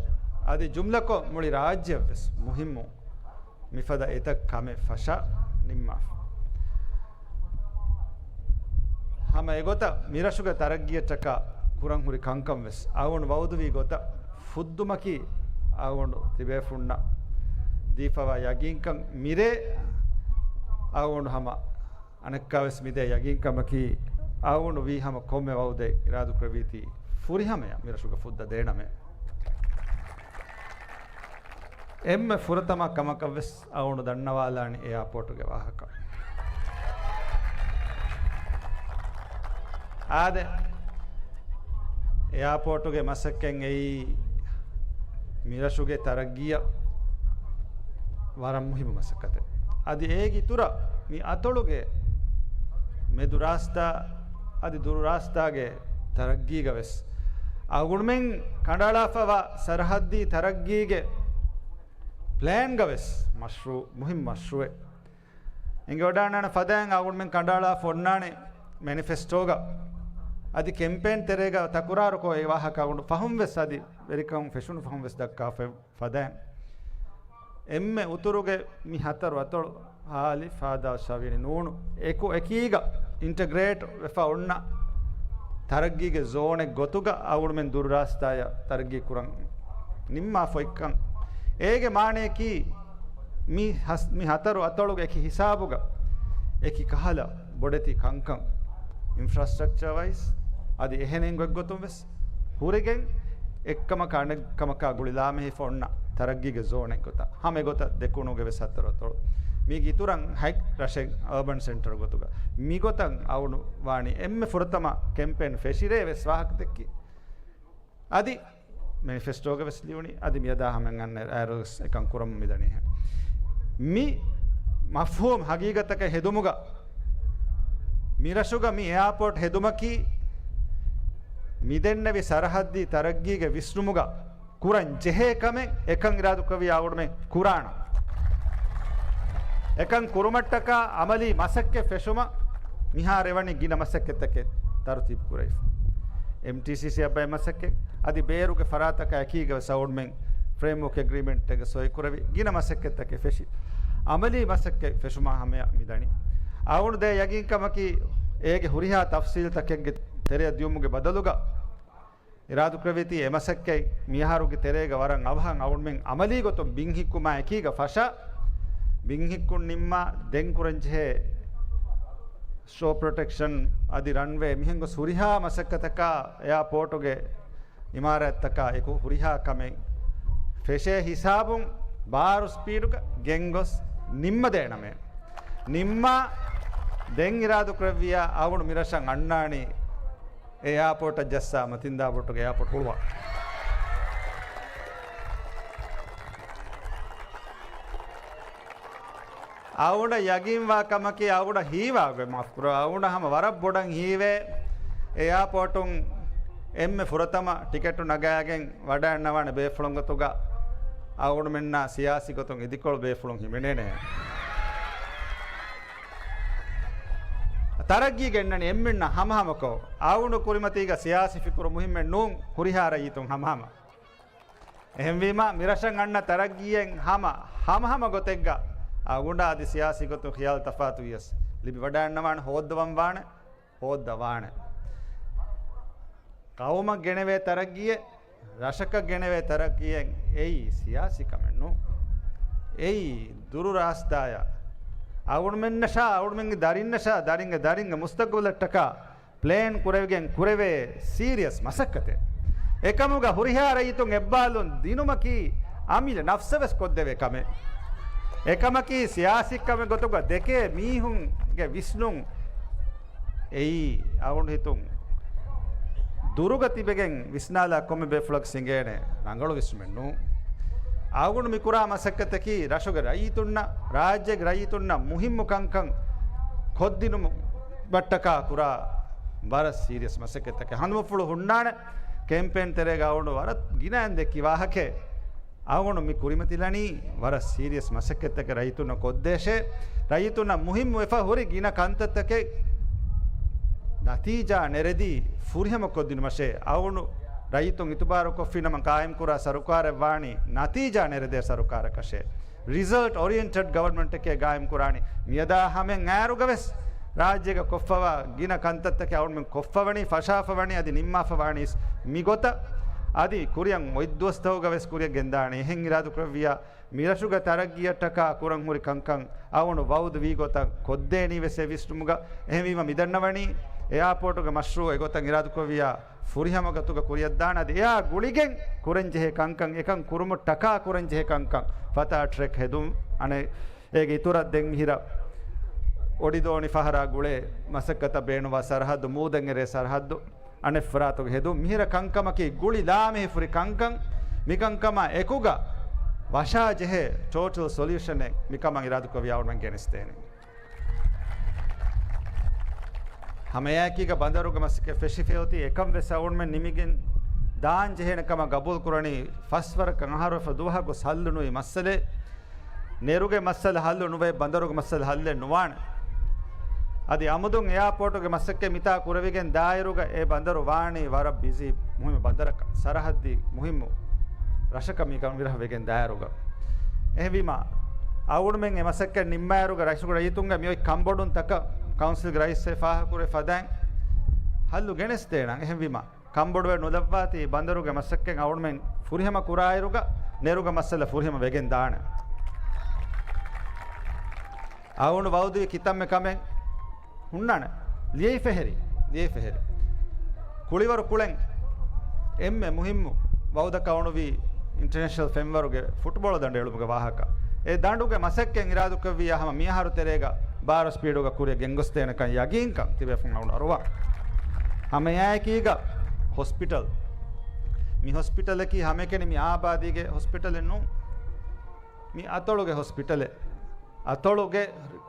އަދި ޖުމްލަކޮށް މުޅި ރާއްޖެއަށްވެސް މުހިއްމު މިފަދަ އެތައް ކަމެއް ފަށާ ނިންމާފަ. ހަމަ އެގޮތަށް މިރަށުގެ ތަރައްގީއަށްޓަކާ ކުރަން ހުރި ކަންކަން ވެސް އަޅުގަނޑު ވައުދުވީ ގޮތަށް ފުއްދުމަކީ އަޅުގަނޑު ތިބޭފުންނަށް ދީފަވާ ޔަގީންކަން. މިރޭ އަޅުގަނޑު ހަމަ އަނެއްކާވެސް މިދޭ ޔަގީންކަމަކީ އަޅުގަނޑު ވީ ހަމަ ކޮންމެ ވައުދެއް އިރާދަކުރެއްވީތީ ފުރިހަމަޔަށް މިރަށުގެ ފުއްދަ ދޭނަމޭ. އެންމެ ފުރަތަމަ ކަމަކަށްވެސް އަޅުގަނޑު ދަންނަވާލާނީ އެއާޕޯޓުގެ ވާހަކަ. އާދެ، އެއާޕޯޓުގެ މަސައްކަތް އެއީ މިރަށުގެ ތަރައްގީއަށް ވަރަށް މުހިއްމު މަސައްކަތެއް. އަދި އޭގެ އިތުރަށް މި އަތޮޅުގެ މެދު ރާސްތާ އަދި ދުރު ރާސްތާގެ ތަރައްގީގަވެސް، އަޅުގަނޑުމެން ކަނޑައަޅާފަވާ ސަރަހައްދީ ތަރައްގީގެ ޕްލޭންގަވެސް މަޝްރޫ-، މުހިންމު މަޝްރޫއެއް. އެނގިވަޑާންނާނެ ފަދައިން އަޅުގަނޑުމެން ކަނޑައަޅާފަ އޮންނާނެ މެނިފެސްޓޯގަ އަދި ކެމްޕޭން ތެރޭގަ ތަކުރާރުކޮށް އެ ވާހަކަ އަޅުގަނޑު ފަހުން ވެސް އަދި ވެރިކަން ފެށުނު ފަހުން ވެސް ދައްކާފަ ފަދައިން. އެންމެ އުތުރުގެ މި ހަތަރު އަތޮޅު ހާލި ފާދާ ޝަވިނި ނޫނު އެކު އެކީގަ އިންޓަގްރޭޓް ވެފަ އޮންނަ ތަރައްގީގެ ޒޯނެއް ގޮތުގަ އަޅުގަނޑުމެން ދުރު ރާސްތާޔަށް ތަރައްގީ ކުރަން ނިންމާފަ އޮތްކަން. އޭގެ މާނަޔަކީ މި ހަސް-، މި ހަތަރު އަތޮޅުގެ އެކި ހިސާބުގަ އެކި ކަހަލަ ބޮޑެތި ކަންކަން އިންފްރާސްޓްރަކްޗަރ ވައިސް އަދި އެހެނެއް ގޮތްގޮތުން ވެސް ހުރެގެން އެއްކަމަކާ އަނެއްކަމަކާ ގުޅިލާމެހިފަ އޮންނަ ތަރައްގީގެ ޒޯނެއް ގޮތަށް ހަމަ އެގޮތަށް ދެކުނުގެ ވެސް ހަތަރު އަތޮޅު މީގެ އިތުރަށް ހަތް ރަށެއް އަރބަން ސެންޓަރ ގޮތުގަ މިގޮތަށް އަޅުގަނޑު ވާނީ. އެންމެ ފުރަތަމަ ކެމްޕޭން ފެށިރޭ ވެސް ވާހަކަ ދެއްކި. އަދި މެނިފެސްޓޯގަ ވެސް ލިޔުނީ. އަދި މިއަދާ ހަމައަށް އަންނަ އައިރުވެސް އެކަން ކުރަމުން މިދަނީ. މި މަފްހޫމް ހަގީގަތަކަށް ހެދުމުގަ މިރަށުގަ މި އެއާޕޯޓް ހެދުމަކީ މިދެންނެވި ސަރަހައްދީ ތަރައްގީގެ ވިސްނުމުގަ ކުރަން ޖެހޭ ކަމެއް. އެކަން އިރާދުކުރެއްވިއްޔާ އަޅުގަނޑުމެން ކުރާނަން. އެކަން ކުރުމަށްޓަކާ އަމަލީ މަސައްކަތް ފެށުމަށް މިހާރު އެވަނީ ގިނަ މަސައްކަތްތަކެއް ތަރުތީބު ކުރެވިފަ. އެމްޓީސީސީއަށް ބައެއް މަސައްކަތް އަދި ބޭރުގެ ފަރާތަކާ އެކީގަ ވެސް އަޅުގަނޑުމެން ފްރޭމްވޯކް އެގްރީމެންޓެއްގަ ސޮއި ކުރެވި ގިނަ މަސައްކަތްތަކެއް ފެށި. އަމަލީ މަސައްކަތް ފެށުމާ ހަމަޔަށް މިދަނީ. އަޅުގަނޑު ދޭ ޔަގީންކަމަކީ އޭގެ ހުރިހާ ތަފްސީލްތަކެއްގެ ތެރެއަށް ދިޔުމުގެ ބަދަލުގަ، އިރާދުކުރެއްވީތީ އެ މަސައްކަތް މިއަހަރުގެ ތެރޭގަ ވަރަށް އަވަހަށް އަޅުގަނޑުމެން އަމަލީ ގޮތުން ބިން ހިއްކުމާ އެކީގަ ފަށާ، ބިން ހިއްކުން ނިންމާ ދެން ކުރަންޖެހޭ ސްޓޯ ޕްރޮޓެކްޝަން އަދި ރަންވޭ މިހެން ގޮސް ހުރިހާ މަސައްކަތަކާ އެއާޕޯޓުގެ އިމާރާތްތަކާ އެކު ހުރިހާ ކަމެއް ފެށޭ ހިސާބުން ބާރު ސްޕީޑުގަ ގެންގޮސް ނިންމަދޭނަމޭ. ނިންމާ ދެން އިރާދުކުރެއްވިއްޔާ އަޅުގަނޑު މިރަށަށް އަންނާނީ އެ އެއާޕޯޓަށް ޖައްސާ މަތިންދާބޮޓުގެ އެއާޕޯޓް ހުޅުވާ. އަޅުގަނޑަށް ޔަގީންވާ ކަމަކީ އަޅުގަނޑަށް ހީވާގޮތް މާފުކުރާ. އަޅުގަނޑަށް ހަމަ ވަރަށް ބޮޑަށް ހީވޭ އެއާޕޯޓުން އެންމެ ފުރަތަމަ ޓިކެޓު ނަގާގެން ވަޑައިގަންނަވާނެ ބޭފުޅުން ގޮތުގަ އަޅުގަނޑުމެންނާ ސިޔާސީ ގޮތުން އިދިކޮޅު ބޭފުޅުން ހިމެނޭނެ. ތަރައްގީ ގެންނަނީ އެންމެންނަށް ހަމަހަމަކޮށް. އަޅުގަނޑު ކުރިމަތީގަ ސިޔާސީ ފިކުރު މުހިއްމެއް ނޫން، ހުރިހާ ރައްޔިތުން ހަމަހަމަ. އެހެންވީމަ، މިރަށަށް އަންނަ ތަރައްގީއެއް ހަމަ، ހަމަހަމަ ގޮތެއްގަ އަޅުގަނޑާ އަދި ސިޔާސީ ގޮތުން ޚިޔާލު ތަފާތު ވިޔަސް، ލިބިވަޑައިގަންނަވާނެ، ހޯއްދަވަން ވާނެ، ހޯއްދަވާނެ. ޤައުމަށް ގެނެވޭ ތަރައްގީއެއް، ރަށަކަށް ގެނެވޭ ތަރައްގީއެއް އެއީ ސިޔާސީ ކަމެއް ނޫން. އެއީ ދުރު ރާސްތާޔަށް އަޅުގަނޑުމެންނަށާ، އަޅުގަނޑުމެންގެ ދަރިންނަށާ، ދަރިންގެ ދަރިންގެ މުސްތަގުބަލަށްޓަކާ ޕްލޭން ކުރެވިގެން ކުރެވޭ ސީރިއަސް މަސައްކަތެއް. އެކަމުގަ ހުރިހާ ރައްޔިތުން އެއްބާލުން ދިނުމަކީ އަމިއްލަ ނަފްސަށް ވެސް ކޮށްދެވޭ ކަމެއް. އެކަމަކީ ސިޔާސީ ކަމެއް ގޮތުގަ ދެކޭ މީހުންގެ ވިސްނުން އެއީ އަޅުގަނޑު ހިތުން ދުރުގަ ތިބެގެން ވިސްނާލާ ކޮންމެ ބޭފުޅަކު ސިނގޭނެ ރަނގަޅު ވިސްނުމެއް ނޫން. އަޅުގަނޑު މި ކުރާ މަސައްކަތަކީ ރަށުގެ ރައްޔިތުންނަށް، ރާއްޖޭގެ ރައްޔިތުންނަށް މުހިއްމު ކަންކަން ކޮށްދިނުމަށްޓަކާ ކުރާ ވަރަށް ސީރިއަސް މަސައްކަތްތަކެއް. ހަނދުމަފުޅު ހުންނާނެ ކެމްޕޭން ތެރޭގަ އަޅުގަނޑު ވަރަށް ގިނައިން ދެއްކި ވާހަކައެއް. އަޅުގަނޑު މި ކުރިމަތިލަނީ ވަރަށް ސީރިއަސް މަސައްކަތްތަކެއް ރައްޔިތުންނަށް ކޮށްދޭށޭ، ރައްޔިތުންނަށް މުހިއްމު ވެފަ ހުރި ގިނަ ކަންތައްތަކެއް ނަތީޖާ ނެރެދީ ފުރިހަމަ ކޮށްދިނުމަށޭ. އަޅުގަނޑު ރައްޔިތުން އިތުބާރު ކޮށްފިނަމަ ޤާއިމް ކުރާ ސަރުކާރެއް ވާނީ ނަތީޖާ ނެރެދޭ ސަރުކާރަކަށޭ. ރިޒަލްޓް އޮރިއެންޓެޑް ގަވަރންމަންޓެކޭ ގާއިމް ކުރާނީ. މިއަދާ ހަމައަށް އައިރުގަ ވެސް ރާއްޖޭގަ ކޮށްފަވާ ގިނަ ކަންތައްތަކެއް އަޅުގަނޑުމެން ކޮށްފަވަނީ، ފަށާފަވަނީ، އަދި ނިންމާފަވާނީސް މިގޮތަށް. އަދި ކުރިއަށް އޮތް ދުވަސްތަކުގަ ވެސް ކުރިއަށް ގެންދާނެ. އެހެން އިރާދަކުރެއްވިއްޔާ، މިރަށުގެ ތަރައްގީއަށްޓަކާ ކުރަން ހުރި ކަންކަން އަޅުގަނޑު ވައުދު ވީ ގޮތަށް ކޮށްދޭނީ ވެސް އެ ވިސްނުމުގަ. އެހެންވީމަ، މިދަންނަވަނީ އެއާޕޯޓުގެ މަޝްރޫއު އެގޮތަށް އިރާދަކުރެއްވިއްޔާ، ފުރިހަމަ ގޮތުގަ ކުރިއަށްދާނެ. އަދި އެއާ ގުޅިގެން ކުރަންޖެހޭ ކަންކަން، އެކަން ކުރުމަށްޓަކާ ކުރަންޖެހޭ ކަންކަން، ފަތާ ޓްރެކް ހެދުން، އަނެއް އޭގެ އިތުރަށް ދެން މިހިރަ އޮޑިދޯނި ފަހަރާ ގުޅޭ މަސައްކަތަށް ބޭނުންވާ ސަރަހައްދު، މޫދަށް އެރޭ ސަރަހައްދު، އަނެއް ފަރާތުގެ ހެދުން. މިހިރަ ކަންކަމަކީ ގުޅި ލާމެހި ފުރި ކަންކަން. މިކަންކަމާ އެކުގަ ވަށާޖެހޭ ޓޯޓަލް ސޮލިއުޝަނެއް މިކަމަށް އިރާދަކުރެއްވިއްޔާ އަޅުގަނޑުމެން ގެނެސްދޭނެ. ހަމައެއާއެކީގަ ބަނދަރުގެ މަސައްކަތް ފެށިފައި އޮތީ. އެކަން ވެސް އަޅުގަނޑުމެން ނިމިގެން ދާން ޖެހޭނެ ކަމަށް ގަބޫލު ކުރަނީ. ފަސް ވަރަކަށް އަހަރުވެފަ ދުވަހަކު ހައްލު ނުވި މައްސަލައެއް. ނެރުގެ މައްސަލަ ހައްލު ނުވޭ، ބަނދަރުގެ މައްސަލަ ހައްލެއް ނުވާނެ. އަދި އަމުދުން އެއާޕޯޓުގެ މަސައްކަތް މިތާ ކުރެވިގެން ދާއިރުގަ އެ ބަނދަރު ވާނީ ވަރަށް ބިޒީ މުހިއްމު ބަނދަރަކަށް، ސަރަހައްދީ މުހިއްމު ރަށަކަށް މި ކަން ވިރަހަ ވެގެން ދާއިރުގަ. އެހެންވީމަ، އަޅުގަނޑުމެން އެ މަސައްކަތް ނިންމާއިރުގަ ރަށުގެ ރައްޔިތުންގެ މިއޮތް ކަންބޮޑުންތަކަށް ކައުންސިލްގެ ރައީސް ފާހަގަކުރެ ފަދައިން ހައްލު ގެނެސްދޭނަން. އެހެންވީމަ، ކަންބޮޑުވެ ނުލައްވާތީ ބަނދަރުގެ މަސައްކަތް އަޅުގަނޑުމެން ފުރިހަމަ ކުރާއިރުގަ ނެރުގެ މައްސަލަ ފުރިހަމަ ވެގެން ދާނެ. އަޅުގަނޑު ވައުދުވި ކިތަންމެ ކަމެއް ހުންނާނެ. ލިޔެފަހެރި، ލިޔެފަހެރި. ކުޅިވަރު ކުޅެން އެންމެ މުހިއްމު ވައުދަކަށް އޮނުވީ އިންޓަރނޭޝަނަލް ފެންވަރުގެ ފުޓްބޯޅަ ދަނޑު އެޅުމުގެ ވާހަކަ. އެ ދަނޑުގެ މަސައްކަތް އިރާދުކޮށްވިއްޔާ ހަމަ މިއަހަރު ތެރޭގަ ބާރަ ސްޕީޑުގަ ކުރިއަށް ގެންގޮސްދޭނެކަން ޔަގީންކަން ތިބޭފުން އަޅުގަނޑު އަރުވާ. ހަމައެއާއެކީގަ ހޮސްޕިޓަލް. މި ހޮސްޕިޓަލަކީ ހަމައެކަނި މި އާބާދީގެ ހޮސްޕިޓަލެއް ނޫން. މި އަތޮޅުގެ ހޮސްޕިޓަލެއް. އަތޮޅުގެ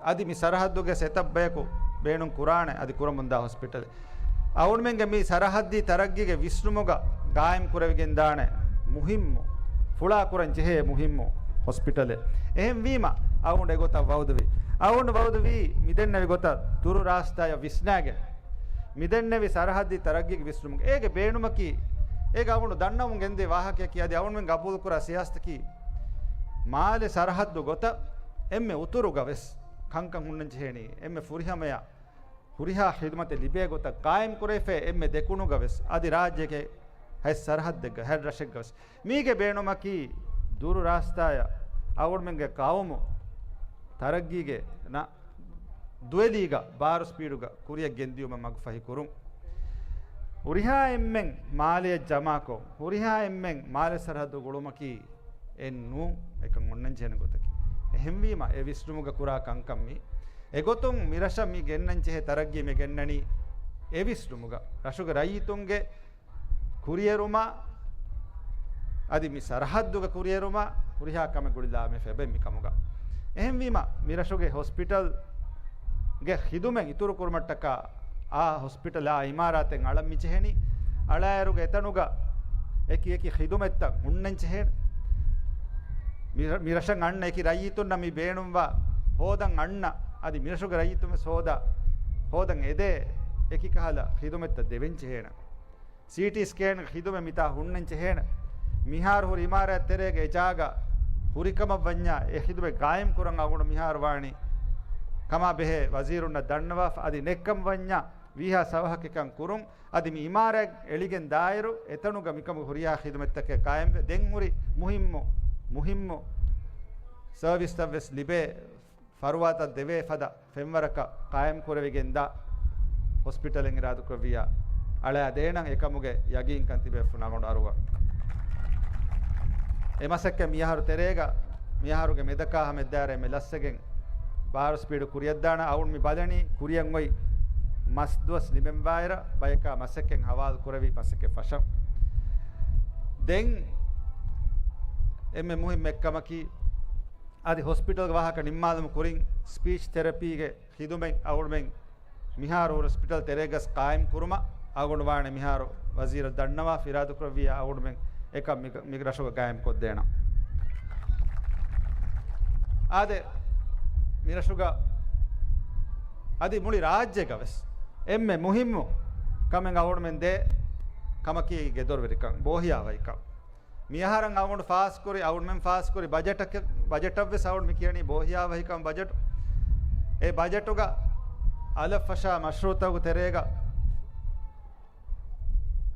އަދި މި ސަރަހައްދުގެ ސެޓަޕް ބަޔަކު ބޭނުން ކުރާނެ އަދި ކުރަމުންދާ ހޮސްޕިޓަލެއް. އަޅުގަނޑުމެންގެ މި ސަރަހައްދީ ތަރައްގީގެ ވިސްނުމުގަ ގާއިމް ކުރެވިގެންދާނެ މުހިއްމު، ފުޅާ ކުރަން ޖެހޭ މުހިއްމު ހޮސްޕިޓަލެއް. އެހެންވީމަ، އަޅުގަނޑު އެގޮތަށް ވައުދުވި. އަޅުގަނޑު ވައުދުވީ މިދެންނެވި ގޮތަށް ދުރު ރާސްތާޔަށް ވިސްނާގެން. މިދެންނެވި ސަރަހައްދީ ތަރައްގީގެ ވިސްނުމުގަ އޭގެ ބޭނުމަކީ، އޭގެ އަޅުގަނޑު ދަންނަވަމުން ގެންދިޔަ ވާހަކަޔަކީ އަދި އަޅުގަނޑުމެން ގަބޫލުކުރާ ސިޔާސަތަކީ، މާލެ ސަރަހައްދު ގޮތަށް އެންމެ އުތުރުގަ ވެސް ކަންކަން ހުންނަން ޖެހޭނީ، އެންމެ ފުރިހަމަޔަށް ހުރިހާ ޚިދުމަތެއް ލިބޭ ގޮތަށް ޤާއިމް ކުރެވިފައި އެންމެ ދެކުނުގަ ވެސް، އަދި ރާއްޖޭގެ ހަތް ސަރަހައްދެއްގަ، ހަތް ރަށެއްގަ ވެސް. މީގެ ބޭނުމަކީ ދުރު ރާސްތާޔަށް އަޅުގަނޑުމެންގެ ޤައުމު ތަރައްގީގެ ނަ-، ދުވެލީގަ ބާރު ސްޕީޑުގަ ކުރިއަށް ގެންދިޔުމަށް މަގުފަހި ކުރުން. ހުރިހާ އެންމެން މާލެއަށް ޖަމާކޮށް، ހުރިހާ އެންމެން މާލެ ސަރަހައްދު ގުޅުމަކީ އެއް ނޫން، އެކަން އޮންނަން ޖެހޭނެ ގޮތަކީ. އެހެންވީމަ، އެ ވިސްނުމުގަ ކުރާ ކަންކަން މީ. އެގޮތުން މިރަށަށް މި ގެންނަން ޖެހޭ ތަރައްގީ މި ގެންނަނީ އެ ވިސްނުމުގަ. ރަށުގެ ރައްޔިތުންގެ ކުރިއެރުމާ، އަދި މި ސަރަހައްދުގެ ކުރިއެރުމާ، ހުރިހާ ކަމެއް ގުޅިލާމެ ފެބެން މިކަމުގަ. އެހެންވީމަ، މި ރަށުގެ ހޮސްޕިޓަލްގެ ޚިދުމަތް އިތުރު ކުރުމަށްޓަކާ، އާ ހޮސްޕިޓަލާ އިމާރާތެއް އަޅަން މި ޖެހެނީ. އަޅާއިރުގެ އެތަނުގަ އެކި އެކި ޚިދުމަތްތައް ހުންނަން ޖެހޭނެ. މި ރަ-، މި ރަށަށް އަންނަ އެކި ރައްޔިތުންނަށް މި ބޭނުންވާ ހޯދަން އަންނަ، އަދި މި ރަށުގެ ރައްޔިތުން ވެސް ހޯދާ، ހޯދަން އެދޭ އެކި ކަހަލަ ޚިދުމަތްތައް ދެވެން ޖެހޭނެ. ސީޓީ ސްކޭން ޚިދުމަތް މިތާ ހުންނަން ޖެހޭނެ. މިހާރު ހުރި އިމާރާތް ތެރޭގަ އެ ޖާގަ ހުރިކަމަށް ވަންޏާ، އެ ޚިދުމަތް ގާއިމް ކުރަން އަޅުގަނޑު މިހާރު ވާނީ ކަމާ ބެހޭ ވަޒީރުންނަށް ދަންނަވާފަ. އަދި ނެއްކަން ވަންޏާ، ވީހާ ސަވަހަކަކަން ކުރުން. އަދި މި އިމާރާތް އެޅިގެން ދާއިރު، އެތަނުގަ މިކަމުގެ ހުރިހާ ޚިދުމަތްތަކެއް ޤާއިމްވެ، ދެން ހުރި މުހިއްމު، މުހިއްމު ސަރވިސްތައް ވެސް ލިބޭ ފަރުވާތައް ދެވޭ ފަދަ ފެންވަރަކަށް ޤާއިމް ކުރެވިގެންދާ ހޮސްޕިޓަލެއް އިރާދަކުރެއްވިއްޔާ، އަޅާ ދޭނަން އެކަމުގެ ޔަގީންކަން ތިބޭފުން އަޅުގަނޑު އަރުވަން. އެ މަސައްކަތް މިއަހަރު ތެރޭގަ، މިއަހަރުގެ މެދަކާ ހަމަ އެއްދާރަ އެންމެ ލަސްވެގެން ބާރު ސްޕީޑު ކުރިއަށްދާނަ. އަޅުގަނޑު މި ބަލަނީ ކުރިއަށް އޮތް މަސް ދުވަސް ނިމެންވާއިރަށް ބަޔަކާ މަސައްކަތް ހަވާލު ކުރެވި މަސައްކަތް ފަށަން. ދެން އެންމެ މުހިއްމު އެއްކަމަކީ، އަދި ހޮސްޕިޓަލްގެ ވާހަކަ ނިންމާލުމުގެ ކުރިން ސްޕީޗް ތެރަޕީގެ ޚިދުމަތް އަޅުގަނޑުމެން މިހާރު ހޮސްޕިޓަލް ތެރޭގަސް ޤާއިމް ކުރުމަށް އަޅުގަނޑު ވާނެ މިހާރު ވަޒީރަށް ދަންނަވާ އިރާދަކުރެއްވިއްޔާ އަޅުގަނޑުމެން އެކަން މި، މި ރަށުގަ ޤާއިމް ކޮށްދޭނަން. އާދެ، މި ރަށުގަ އަދި މުޅި ރާއްޖޭގަ ވެސް އެންމެ މުހިއްމު ކަމެއް އަޅުގަނޑުމެން ދޭ ކަމަކީ ގެދޮރުވެރިކަން، ބޯހިޔާވަހިކަން. މިއަހަރަށް އަޅުގަނޑު ފާސްކުރި، އަޅުގަނޑުމެން ފާސްކުރި ބަޖެޓަކަށް، ބަޖެޓަށްވެސް އަޅުގަނޑު މި ކިޔަނީ ބޯހިޔާވަހިކަން ބަޖެޓު. އެ ބަޖެޓުގަ އަލަށް ފަށާ މަޝްރޫޢުތަކުގެ ތެރޭގަ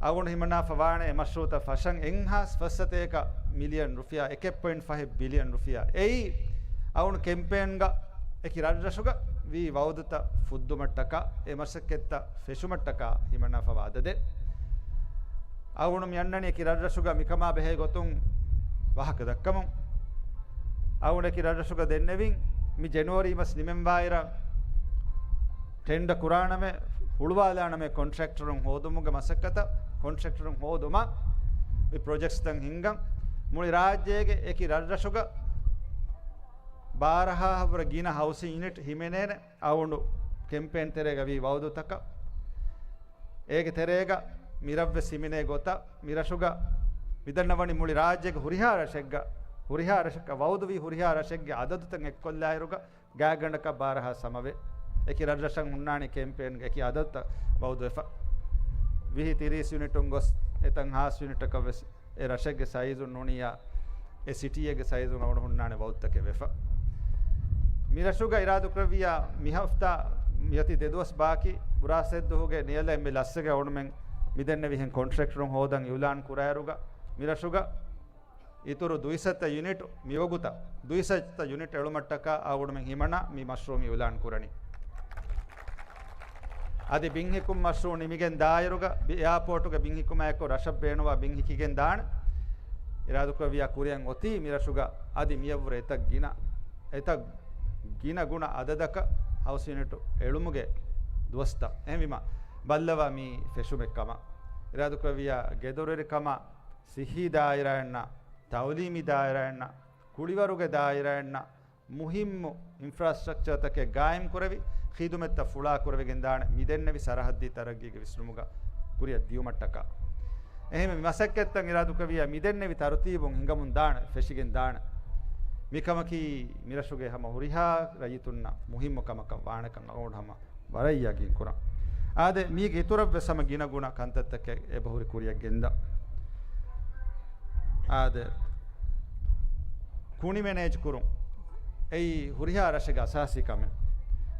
އަޅުގަނޑު ހިމަނާފަ ވާނެ އެ މަޝްރޫޢުތައް ފަށަން އެއްހާސް ފަސްސަތޭކަ މިލިއަން ރުފިޔާ، އެކެއް ޕޮއިންޓް ފަހެއް ބިލިއަން ރުފިޔާ. އެއީ އަޅުގަނޑު ކެމްޕޭންގަ އެކި ރަށްރަށުގަ ވީ ވައުދުތައް ފުއްދުމަށްޓަކާ، އެ މަސައްކަތްތައް ފެށުމަށްޓަކާ ހިމަނާފަވާ އަދަދެއް. އަޅުގަނޑު މި އަންނަނީ އެކި ރަށްރަށުގަ މިކަމާ ބެހޭ ގޮތުން ވާހަކަ ދައްކަމުން. އަޅުގަނޑު އެކި ރަށްރަށުގަ ދެންނެވިން މި ޖެނުއަރީ މަސް ނިމެންވާއިރަށް ޓެންޑަ ކުރާނަމޭ، ހުޅުވާލާނަމޭ ކޮންޓްރެކްޓަރުން ހޯދުމުގެ މަސައްކަތަށް، ކޮންޓްރެކްޓަރުން ހޯދުމަށް މި ޕްރޮޖެކްޓްސްތައް ހިންގަން. މުޅި ރާއްޖޭގެ އެކި ރަށްރަށުގަ ބާރަހާހަށްވުރެ ގިނަ ހައުސިން ޔުނިޓް ހިމެނޭނެ އަޅުގަނޑު ކެމްޕޭން ތެރޭގަ ވީ ވައުދުތަކަށް. އޭގެ ތެރޭގަ މިރަށްވެސް ހިމެނޭ ގޮތަށް، މިރަށުގަ މިދަންނަވަނީ މުޅި ރާއްޖޭގެ ހުރިހާ ރަށެއްގަ، ހުރިހާ ރަށަކަށް ވައުދުވީ ހުރިހާ ރަށެއްގެ އަދަދުތައް އެއްކޮށްލާއިރުގަ ގާތްގަނޑަކަށް ބާރަހާ ސަމަވެ. އެކި ރަށްރަށަށް ހުންނާނެ ކެމްޕޭންގެ އެކި އަދަދުތައް ވައުދުވެފަ. ވިހި ތިރީސް ޔުނިޓުން ގޮސް އެތަން ހާސް ޔުނިޓަކަށް ވެސް އެ ރަށެއްގެ ސައިޒުން ނޫނިއްޔާ އެ ސިޓީއެއްގެ ސައިޒުން އަވަން ހުންނާނެ ވައުދުތަކެއް ވެފަ. މި ރަށުގަ އިރާދުކުރެއްވިޔާ މި ހަފްތާ މިއޮތީ ދެ ދުވަސް ބާކީ ބުރާސް ދުވަހުގެ ނިޔަލަށް އެންމެ ލައްސަގެ އަޅުމެން މިދެންނެވިހެން ކޮންޓްރެކްޓަރުން ހޯދަން އިއުލާން ކުރާއިރުގަ މި ރަށުގަ އިތުރު ދުއިސައްތަ ޔުނިޓް މިވަގުތަށް ދުއިސައްތަ ޔުނިޓް އެޅުމަށްޓަކާ އަޅުމެން ހިމަނާ މި މަޝްރޫޢު މި އިއުލާން ކުރަނީ. އަދި ބިންހިކުން މަޝްރޫޢު ނިމިގެން ދާއިރުގަ ބި-، އެއާޕޯޓުގެ ބިންހިކުމާއެކު ރަށަށް ބޭނުވާ ބިން ހިކިގެން ދާނެ. އިރާދުކުރެއްވިޔާ ކުރިއަށް އޮތީ މި ރަށުގަ އަދި މިޔަށްވުރެ އެތައް ގިނަ، އެތައް ގިނަ ގުނަ އަދަދަކަށް ހައުސް ޔުނިޓު އެޅުމުގެ ދުވަސްތައް. އެހެންވީމަ ބައްލަވާ މީ ފެށުމެއް ކަމަށް. އިރާދުކުރެއްވިޔާ ގެދޮރުވެރިކަމާ، ސިއްހީ ދާއިރާއިންނާ، ތައުލީމީ ދާއިރާއިންނާ، ކުޅިވަރުގެ ދާއިރާއިންނާ، މުހިއްމު އިންފްރާސްޓްރަކްޗާތަކެއް ގާއިމް ކުރެވި، ޚިދުމަތްތައް ފުޅާ ކުރެވިގެން ދާނެ މިދެންނެވި ސަރަހައްދީ ތަރައްގީގެ ވިސްނުމުގަ ކުރިއަށް ދިޔުމަށްޓަކާ. އެހެންވެ، މި މަސައްކަތްތައް އިރާދުކުރެއްވިޔާ މިދެންނެވި ތަރުތީބުން ހިނގަމުން ދާނެ، ފެށިގެން ދާނެ. މިކަމަކީ މިރަށުގެ ހަމަ ހުރިހާ ރައްޔިތުންނަށް މުހިއްމު ކަމަކަށް ވާނެކަން އަޅުގަނޑު ހަމަ ވަރަށް ޔަގީން ކުރަން. އާދެ، މީގެ އިތުރަށްވެސް ހަމަ ގިނަ ގުނަ ކަންތައްތަކެއް އެބަހުރި ކުރިއަށް ގެންދަން. އާދެ، ކުނި މެނޭޖް ކުރުން. އެއީ ހުރިހާ ރަށެއްގެ އަސާސީ ކަމެއް.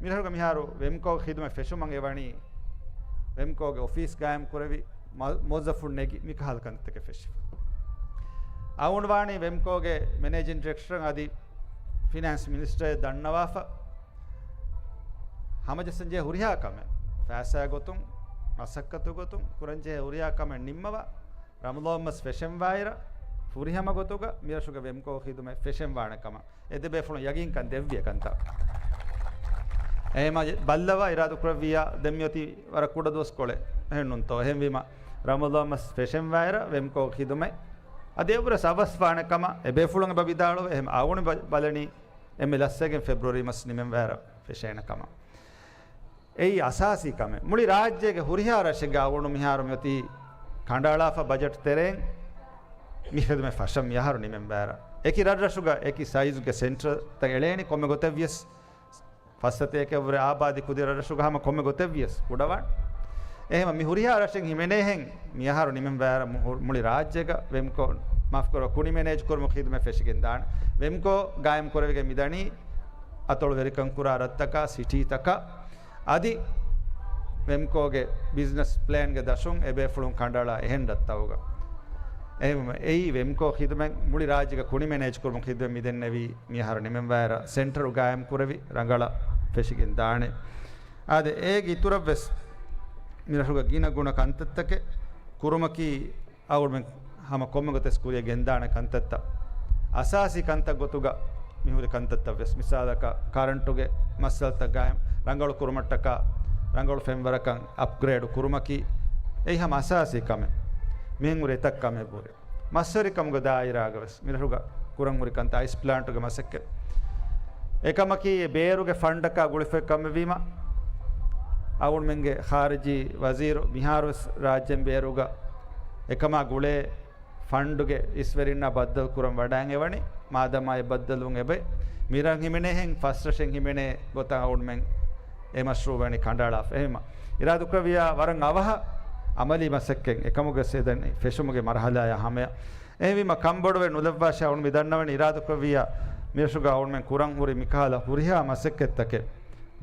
މިރަށުގަ މިހާރު ވެމްކޯ ޚިދުމަތް ފެށުމަށް އެވަނީ، ވެމްކޯގެ އޮފީސް ގާއިމް ކުރެވި، މަ-، މުވައްޒަފުން ނެގި މިކަހަލަ ކަންތައްތަކެއް ފެށިފަ. އަޅުގަނޑުވާނީ ވެމްކޯގެ މެނޭޖިން ޑިރެކްޓަރަށް އަދި ފިނޭންސް މިނިސްޓަރަށް ދަންނަވާފަ. ހަމަޖައްސަންޖެހޭ ހުރިހާ ކަމެއް، ފައިސާ ގޮތުން، މަސައްކަތު ގޮތުން ކުރަންޖެހޭ ހުރިހާ ކަމެއް ނިންމަވާ، ރަމަޟާން މަސް ފެށެންވާއިރަށް ފުރިހަމަ ގޮތުގަ މިރަށުގެ ވެމްކޯ ޚިދުމަތް ފެށެންވާނެ ކަމަށް އެ ދެބޭފުޅުން ޔަގީންކަން ދެއްވި ކަންތައް. އެހެމަ ބައްލަވާ އިރާދުކުރެއްވިޔާ ދެން މިއޮތީ ވަރަށް ކުޑަ ދުވަސްކޮޅެއް، އެހެންނޫންތޯ؟ އެހެންވީމަ ރަމަޟާން މަސް ފެށެންވާއިރަށް ވެމްކޯ ޚިދުމަތް އަދި އެއްވުރެސް އަވަސްވާނެ ކަމަށް އެބޭފުޅުން އެބަ ވިދާޅުވެ، އެހެމަ އަޅުގަނޑު ބަ-، ބަލަނީ އެންމެ ލައްސަގެން ފެބްރުއަރީ މަސް ނިމެންވާއިރަށް ފެށޭނެ ކަމަށް. އެއީ އަސާސީ ކަމެއް. މުޅި ރާއްޖޭގެ ހުރިހާ ރަށެއްގަ އަޅުގަނޑު މިހާރު މިއޮތީ ކަނޑައަޅާފަ ބަޖެޓް ތެރެއިން މި ޚިދުމަތް ފަށަން މިއަހަރު ނިމެންވާއިރަށް. އެކި ރަށްރަށުގަ އެކި ސައިޒުގެ ސެންޓަރތައް އެޅޭނީ ކޮންމެ ގޮތެއްވިޔަސް. ފައްސަތޭކައަށްވުރެ އާބާދީ ކުދި ރަށްރަށުގަ ހަމަ ކޮންމެ ގޮތެއްވިޔަސް ކުޑަވާނެ. އެހެމަ މި ހުރިހާ ރަށެއް ހިމެނޭހެން މިއަހަރު ނިމެންވާއިރަށް މު-، މުޅި ރާއްޖޭގަ ވެމްކޯ، މާފްކުރަ، ކުނި މެނޭޖް ކުރުމުގެ ޚިދުމަތް ފެށިގެން ދާނެ. ވެމްކޯ ގާއިމް ކުރެވިގެން މިދަނީ އަތޮޅުވެރިކަން ކުރާ ރަށްތަކާ، ސިޓީތަކާ، އަދި ވެމްކޯގެ ބިޒްނަސް ޕްލޭންގެ ދަށުން އެބޭފުޅުން ކަނޑައަޅާ އެހެން ރަށްތަކުގަ. އެހެންވީމަ އެއީ ވެމްކޯ ޚިދުމަތް މުޅި ރާއްޖޭގެ ކުނި މެނޭޖް ކުރުމުގެ ޚިދުމަތް މިދެންނެވީ މިއަހަރު ނިމެންވާއިރަށް ސެންޓަރު ގާއިމް ކުރެވި ރަނގަޅަށް ފެށިގެން ދާނެ. އާދެ، އޭގެ އިތުރަށްވެސް މިރަށުގަ ގިނަ ގުނަ ކަންތައްތަކެއް ކުރުމަކީ އަޅުގަނޑުމެން ހަމަ ކޮންމެ ގޮތެއް ކުރިއަށް ގެންދާނެ ކަންތައްތައް. އަސާސީ ކަންތައް ގޮތުގަ މިހުރި ކަންތައްތައްވެސް، މިސާލަކަށް ކަރަންޓުގެ މައްސަލަތައް ގާއިމް ރަނގަޅު ކުރުމަށްޓަކާ، ރަނގަޅު ފެންވަރަކަށް އަޕްގްރޭޑް ކުރުމަކީ، އެއީ ހަމަ އަސާސީ ކަމެއް. މިހެން ހުރި އެތައް ކަމެއް ހުރި. މަސްވެރިކަމުގެ ދާއިރާގަވެސް މިރަށުގަ ކުރަން ހުރި ކަންތައް، އައިސް ޕްލާންޓުގެ މަސައްކަތް. އެކަމަކީ ބޭރުގެ ފަންޑަކާ ގުޅިފައި ކަމެއްވީމަ، އަޅުގަނޑުމެންގެ ޚާރިޖީ ވަޒީރު މިހާރުވެސް ރާއްޖޭން ބޭރުގަ އެކަމާ ގުޅޭ ފަންޑުގެ އިސްވެރިންނާ ބައްދަލު ކުރަން ވަޑައިގެން އެވަނީ، މާދަމާ އެ ބައްދަލުވުން އެބައި މިރަށް ހިމެނޭހެން ފަސް ރަށެއް ހިމެނޭ ގޮތަށް އަޅުގަނޑުމެން އެ މަޝްރޫޢު ވަނީ ކަނޑައަޅާފަ. އެހެންމަ އިރާދުކުރެއްވިޔާ ވަރަށް އަވަހަށް އަމަލީ މަސައްކަތް އެކަމުގަ ސެދަނީ ފެށުމުގެ މަރުހަލާޔާ ހަމަޔަށް. އެހެންވީމަ ކަންބޮޑުވެ ނުލައްވާށޭ އަޅުގަނޑު މި ދަންނަވަނީ އިރާދުކުރެއްވިޔާ މިރަށުގަ އަޅުގަނޑުމެން ކުރަން ހުރި މިކަހަލަ ހުރިހާ މަސައްކަތްތަކެއް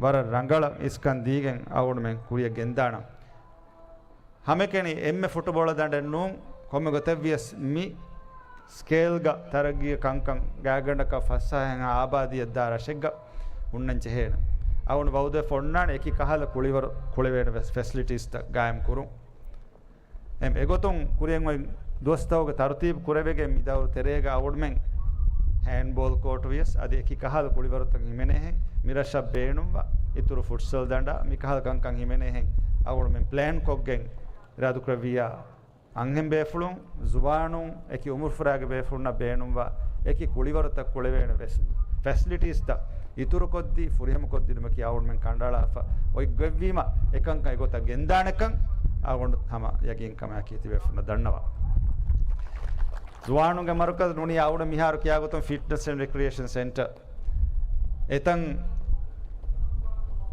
ވަރަށް ރަނގަޅަށް އިސްކަން ދީގެން އަޅުގަނޑުމެން ކުރިއަށް ގެންދާނަން. ހަމައެކަނި އެންމެ ފުޓުބޯޅަ ދަނޑެއް ނޫން، ކޮންމެ ގޮތެއްވިޔަސް މި ސްކޭލްގަ ތަރައްގީގެ ކަންކަން ގާތްގަނޑަކަށް ފަސް ހާހެއްހާ އާބާދީއެއް ދާ ރަށެއްގަ ހުންނަން ޖެހޭނެ. އަޅުގަނޑު ވައުދުވެފަ އޮންނާނެ އެކި ކަހަލަ ކުޅިވަރު ކުޅެވޭނެ ވެސް ފެސިލިޓީސްތައް ގާއިމް ކުރުން. އެމް އެގޮތުން ކުރިއަށް އޮތް ދުވަސްތަކުގެ ތަރުތީބު ކުރެވިގެން މި ދައުރު ތެރޭގަ އަޅުގަނޑުމެން ހޭންޑްބޯލް ކޯޓު ވިޔަސް އަދި އެކި ކަހަލަ ކުޅިވަރުތައް ހިމެނޭހެން މި ރަށަށް ބޭނުންވާ އިތުރު ފުޓްސަލް ދަނޑާ މި ކަހަލަ ކަންކަން ހިމެނޭހެން އަޅުގަނޑުމެން ޕްލޭން ކޮށްގެން އިރާދުކުރެއްވިއްޔާ، އަންހެން ބޭފުޅުން، ޒުވާނުން، އެކި އުމުރުފުރާގެ ބޭފުޅުންނަށް ބޭނުންވާ އެކި ކުޅިވަރުތައް ކުޅެވޭނެ ވެސް ފެސިލިޓީސްތައް އިތުރުކޮށްދީ، ފުރިހަމަކޮށްދިނުމަކީ އަޅުގަނޑުމެން ކަނޑައަޅާފަ އޮތް ގޮތްވީމަ، އެކަންކަން އެގޮތަށް ގެންދާނެކަން އަޅުގަނޑު ހަމަ ޔަގީންކަމާއެކީ ތިބޭފުޅުންނަށް ދަންނަވާ. ޒުވާނުންގެ މަރުކަޒު ނޫނީ އަޅުގަނޑަށް މިހާރު ކިޔާގޮތުން ފިޓްނަސް އެންޑް ރެކްރިއޭޝަން ސެންޓަރ. އެތަން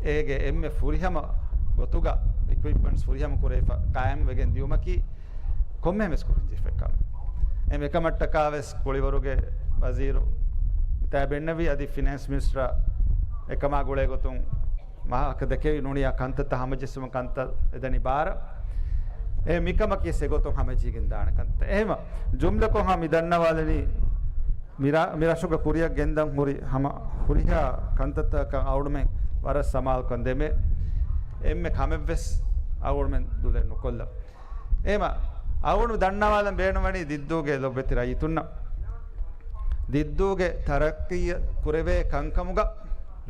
އޭގެ އެންމެ ފުރިހަމަ ގޮތުގަ އިކުއިޕްމަންޓްސް ފުރިހަމަ ކުރެވިފަ ޤާއިމް ވެގެން ދިޔުމަކީ ކޮންމެހެން ވެސް ކުރަންޖެހިފައި ކަމެއް. އެކަމަށްޓަކާ ވެސް ކުޅިވަރުގެ ވަޒީރު ތާ ބެންނެވި އަދި ފިނޭންސް މިނިސްޓަރ އެކަމާ ގުޅޭ ގޮތުން މާކަ ދެކެވި ނޫނިޔާ ކަންތައްތައް ހަމަޖެއްސުމަށް ކަންތައް އެދަނީ ބާރަ. އެ މިކަމަކީ ސެގޮތުން ހަމަޖެހިގެން ދާނެ ކަންތައް. އެހެމަ ޖުމްލަކޮށް ހަމަ މި ދަންނަވާލަނީ މިރަ-، މިރަށުގަ ކުރިއަށް ގެންދަން ހުރި ހަމަ ހުރިހާ ކަންތައްތަކަށް އަޅުމެން ވަރަށް ސަމާލުކަން ދެމޭ. އެންމެ ކަމެއްވެސް އަޅުމެން ދުލެއް ނުކޮށްލަ. އެހެމަ އަޅުން ދަންނަވާލަން ބޭނުންވަނީ ދިއްދޫގެ ލޮބެތި ރައްޔިތުންނަށް. ދިއްދޫގެ ތަރައްޤީ ކުރެވޭ ކަންކަމުގަ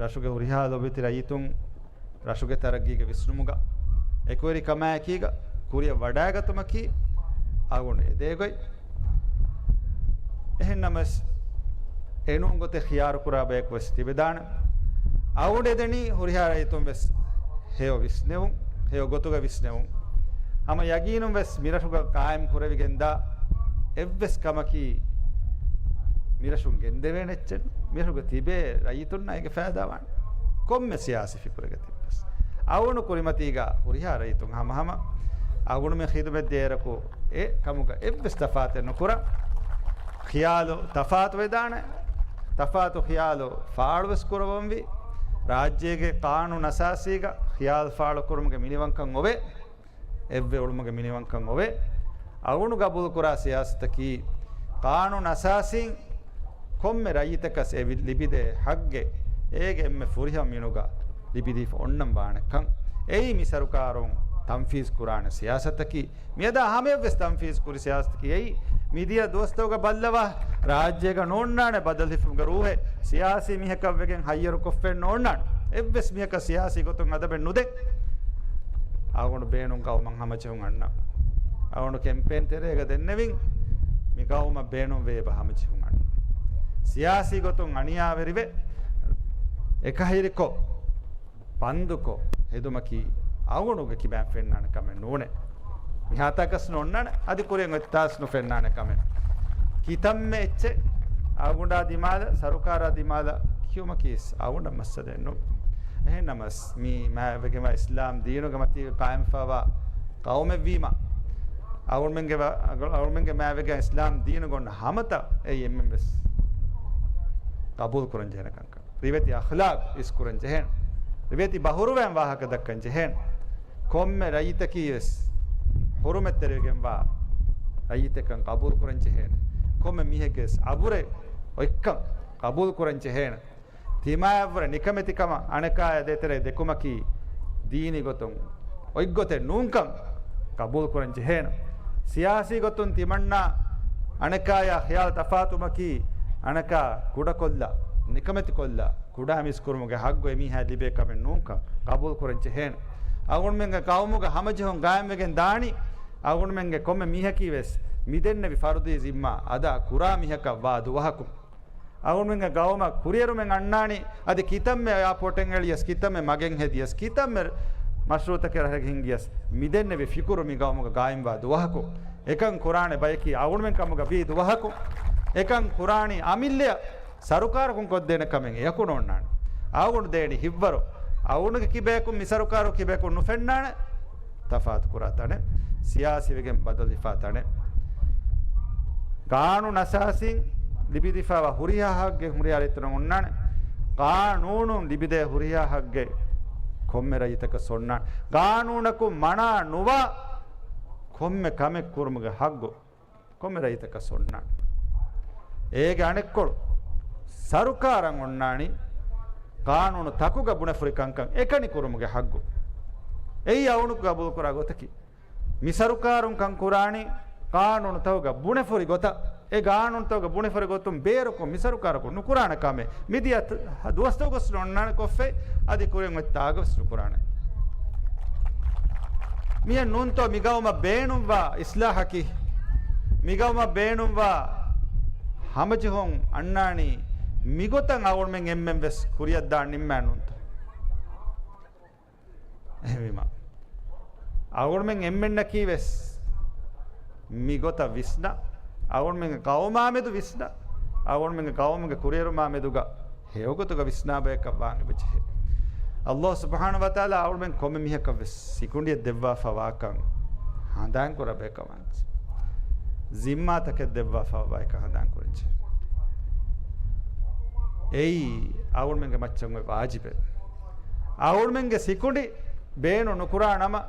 ރަށުގެ ހުރިހާ ލޮބެތި ރައްޔިތުން ރަށުގެ ތަރައްގީގެ ވިސްނުމުގަ އެކުވެރިކަމާއެކީގަ ކުރިއަށް ވަޑައިގަތުމަކީ އަޅުން އެދޭގޮތް. އެހެންނަމަސް އެނޫން ގޮތެއް ޚިޔާރުކުރާ ބަޔަކު ވެސް ތިބެދާނެ. އަޅުން އެދެނީ ހުރިހާ ރައްޔިތުން ވެސް ހެޔޮ ވިސްނެވުން، ހެޔޮ ގޮތުގަ ވިސްނެވުން. ހަމަ ޔަގީނުން ވެސް މިރަށުގަ ޤާއިމް ކުރެވިގެންދާ އެއްވެސް ކަމަކީ މިރަށުން ގެންދެވޭނެ އެއްޗެއް ނޫން. މިރަށުގަ ތިބޭ ރައްޔިތުންނަށް އޭގެ ފައިދާ ވާނެ. ކޮންމެ ސިޔާސީ ފިކުރެއްގަ ތިއްބަސް އަޅުން ކުރިމަތީގަ ހުރިހާ ރައްޔިތުން ހަމަހަމަ އަޅުންމެ ޚިދުމަތް ދޭއިރަކު އެ ކަމުގަ އެއްވެސް ތަފާތެއް ނުކުރާ. ޚިޔާލު ތަފާތު ވެދާނެ. ތަފާތު ޚިޔާލު ފާޅުވެސް ކުރަވަންވީ. ރާއްޖޭގެ ޤާނޫނު އަސާސީގަ ޚިޔާލު ފާޅުކުރުމުގެ މިނިވަންކަން އޮވޭ. އެއްވެ އުޅުމުގެ މިނިވަންކަން އޮވޭ. އަޅުން ގަބޫލުކުރާ ސިޔާސަތަކީ ޤާނޫނު އަސާސީން ކޮންމެ ރައްޔިތަކަސް އެ ވި-، ލިބިދޭ ހައްގެއް އޭގެ އެންމެ ފުރިހަމަ މިނުގަ ލިބިދީފަ އޮންނަން ވާނެކަން އެއީ މި ސަރުކާރުން ތަންފީޒު ކުރާނެ ސިޔާސަތަކީ. މިއަދާ ހަމަޔަށްވެސް ތަންފީޒު ކުރި ސިޔާސަތަކީ އެއީ. މިދިޔަ ދުވަސްތަކުގަ ބައްލަވާ، ރާއްޖޭގަ ނޯންނާނެ ބަދަލު ހިފުމުގެ ރޫހެއް. ސިޔާސީ މީހަކަށްވެގެން ހައްޔަރުކޮށްފައެއް ނޯންނާނެ. އެއްވެސް މީހަކަށް ސިޔާސީ ގޮތުން އަދަބެއް ނުދޭ. އަޅުގަނޑު ބޭނުން ގައުމަށް ހަމަޖެހުން އަންނަ. އަޅުގަނޑު ކެމްޕޭން ތެރޭގަ ދެންނެވިން މި ގައުމަށް ބޭނުންވޭ އެބަ ހަމަޖެހުން އަންނަ. ސިޔާސީ ގޮތުން އަނިޔާވެރިވެ، އެކަހެރިކޮށް، ބަންދުކޮށް ހެދުމަކީ އަޅުގަނޑުގެ ކިބައިން ފެންނާނެ ކަމެއް ނޫނޭ. މިހާތަކަސް ނޯންނާނެ، އަދި ކުރިއަށް އޮތްތާސް ނުފެންނާނެ ކަމެއް. ކިތަންމެ އެއްޗެއް އަޅުގަނޑާ ދިމާލަށް، ސަރުކާރާ ދިމާލަށް ކިޔުމަކީސް އަޅުގަނޑަށް މައްސަލައެއް ނޫން. އެހެންނަމަސް މި މާތްވެގެންވާ އިސްލާމް ދީނުގެ މަތީގަ ޤާއިމްވެފަވާ ޤައުމެއްވީމަ، އަޅުގަނޑުމެންގެ ވ-، އަޅުގަނޑުމެންގެ މާތްވެގެން އިސްލާމް ދީނުގަ އޮންނަ ހަމަތައް އެއީ އެންމެން ވެސް ޤަބޫލު ކުރަން ޖެހޭނެ ކަންކަން. ރިވެތި އަޚްލާޤް އިސްކުރަން ޖެހޭނެ. ރިވެތި ބަހުރުވައިން ވާހަކަ ދައްކަން ޖެހޭނެ. ކޮންމެ ރައްޔިތަކީ ވެސް ޙުރުމަތްތެރިވެގެންވާ ރައްޔިތެއްކަން ޤަބޫލު ކުރަން ޖެހޭނެ. ކޮންމެ މީހެއްގެ ވެސް އަބުރެއް އޮތްކަން ޤަބޫލު ކުރަން ޖެހޭނެ. ތިމާޔަށްވުރެ ނިކަމެތިކަމަށް އަނެކާޔާ ދޭތެރޭ ދެކުމަކީ ދީނީ ގޮތުން އޮތްގޮތެއް ނޫންކަން ޤަބޫލު ކުރަން ޖެހޭނެ. ސިޔާސީ ގޮތުން ތިމަންނާ އަނެކާޔާ ޚިޔާލު ތަފާތުވުމަކީ އަނެކާ ކުޑަކޮށްލާ، ނިކަމެތިކޮށްލާ، ކުޑަ މީސްކުރުމުގެ ޙައްގު އެމީހާ ލިބޭ ކަމެއް ނޫންކަން ޤަބޫލު ކުރަން ޖެހޭނެ. އަޅުގަނޑުމެންގެ ޤައުމުގަ ހަމަޖެހުން ޤާއިމްވެގެން ދާނީ، އަޅުގަނޑުމެންގެ ކޮންމެ މީހަކީ ވެސް މިދެންނެވި ފަރުޟީ ޒިންމާ އަދާ ކުރާ މީހަކަށް ވާ ދުވަހަކު. އަޅުގަނޑުމެންގެ ޤައުމަށް ކުރިއެރުމެއް އަންނާނީ، އަދި ކިތަންމެ އެއާޕޯޓެއް އެޅިޔަސް، ކިތަންމެ މަގެއް ހެދިޔަސް، ކިތަންމެ މަޝްރޫޢުތަކެއް ރަށެއް ހިންގިޔަސް، މިދެންނެވި ފިކުރު މި ޤައުމުގަ ޤާއިމްވާ ދުވަހަކު، އެކަން ކުރާނެ ބަޔަކީ އަޅުގަނޑުމެން ކަމުގަ ވީ ދުވަހަކު، އެކަން ކުރާނީ އަމިއްލަޔަށް ސަރުކާރަކުން ކޮށްދޭނެ ކަމެއް އެޔަކު ނޯންނާނެ. އަޅުގަނޑު ދޭނީ ހިއްވަރު. އަޅުގަނޑުގެ ކިބަޔަކުން މި ސަރުކާރު ކިބަޔަކުން ނުފެންނާނެ. ތަފާތު ކުރާ ތަނެއް، ސިޔާސީވެގެން ބަދަލުވެފާ ތަނެއް. ޤާނޫނު އަސާސީން ލިބިދީފާވާ ހުރިހާ ހައްގެއް ހުރިހާ ރައްޔިތުންނަށް އޮންނާނެ. ޤާނޫނުން ލިބިދޭ ހުރިހާ ހައްގެއް ކޮންމެ ރައްޔިތަކަސް އޮންނާނެ. ޤާނޫނަކުން މަނާ ނުވާ ކޮންމެ ކަމެއް ކުރުމުގެ ހައްގު ކޮންމެ ރައްޔިތަކަސް އޮންނާނެ. އޭގެ އަނެއްކޮޅު ސަރުކާރަށް އޮންނާނީ ޤާނޫނު ތަކުގަ ބުނެފުރި ކަންކަން އެކަނި ކުރުމުގެ ހައްގު. އެއީ އަޅުގަނޑު ޤަބޫލުކުރާ ގޮތަކީ. މި ސަރުކާރުން ކަން ކުރާނީ ޤާނޫނުތަކުގަ ބުނެފުރި ގޮތަށް. އެ ޤާނޫނުތަކުގަ ބުނެފުރި ގޮތުން ބޭރަކުން މި ސަރުކާރަކުން ނުކުރާނެ ކަމެއް. މިދިޔަ ދުވަސްތަކުގަސް ނޯންނާނެ ކޮށްފައި، އަދި ކުރިން އޮތް ތާގަވެސް ނުކުރާނެ. މިއެއް ނޫންތޯ މި ގައުމަށް ބޭނުންވާ އިސްލާހަކީ؟ މި ގައުމަށް ބޭނުންވާ ހަމަޖެހުން އަންނާނީ މިގޮތަށް އަޅުގަނޑުމެން އެންމެން ވެސް ކުރިއަށްދާން ނިންމާ ނޫންތޯ؟ އެހެންވީމަ، އަޅުގަނޑުމެން އެންމެންނަކީ ވެސް މި ގޮތަށް ވިސްނާ، އަޅުގަނޑުމެންގެ ޤައުމާ މެދު ވިސްނާ، އަޅުގަނޑުމެންގެ ޤައުމުގެ ކުރިއެރުމާ މެދުގަ ހެޔޮގޮތުގަ ވިސްނާ ބަޔަކަށް ވާން އެބަޖެހޭ. ﷲ ސުބްޙާނަހޫ ވަތަޢާލާ އަޅުގަނޑުމެން ކޮންމެ މީހަކަށް ވެސް ސިކުނޑިއެއް ދެއްވާފަ ވާކަން ހަނދާން ކުރާ ބަޔަކަށް ވާން. ޒިންމާތަކެއް ދެއްވާފައިވާ ބަޔަކަށް ހަނދާން ކުރަންޖެހޭ. އެއީ އަޅުގަނޑުމެންގެ މައްޗަށް އޮތް ވާޖިބެއް. އަޅުގަނޑުމެންގެ ސިކުނޑި ބޭނުން ނުކުރާ ނަމަ،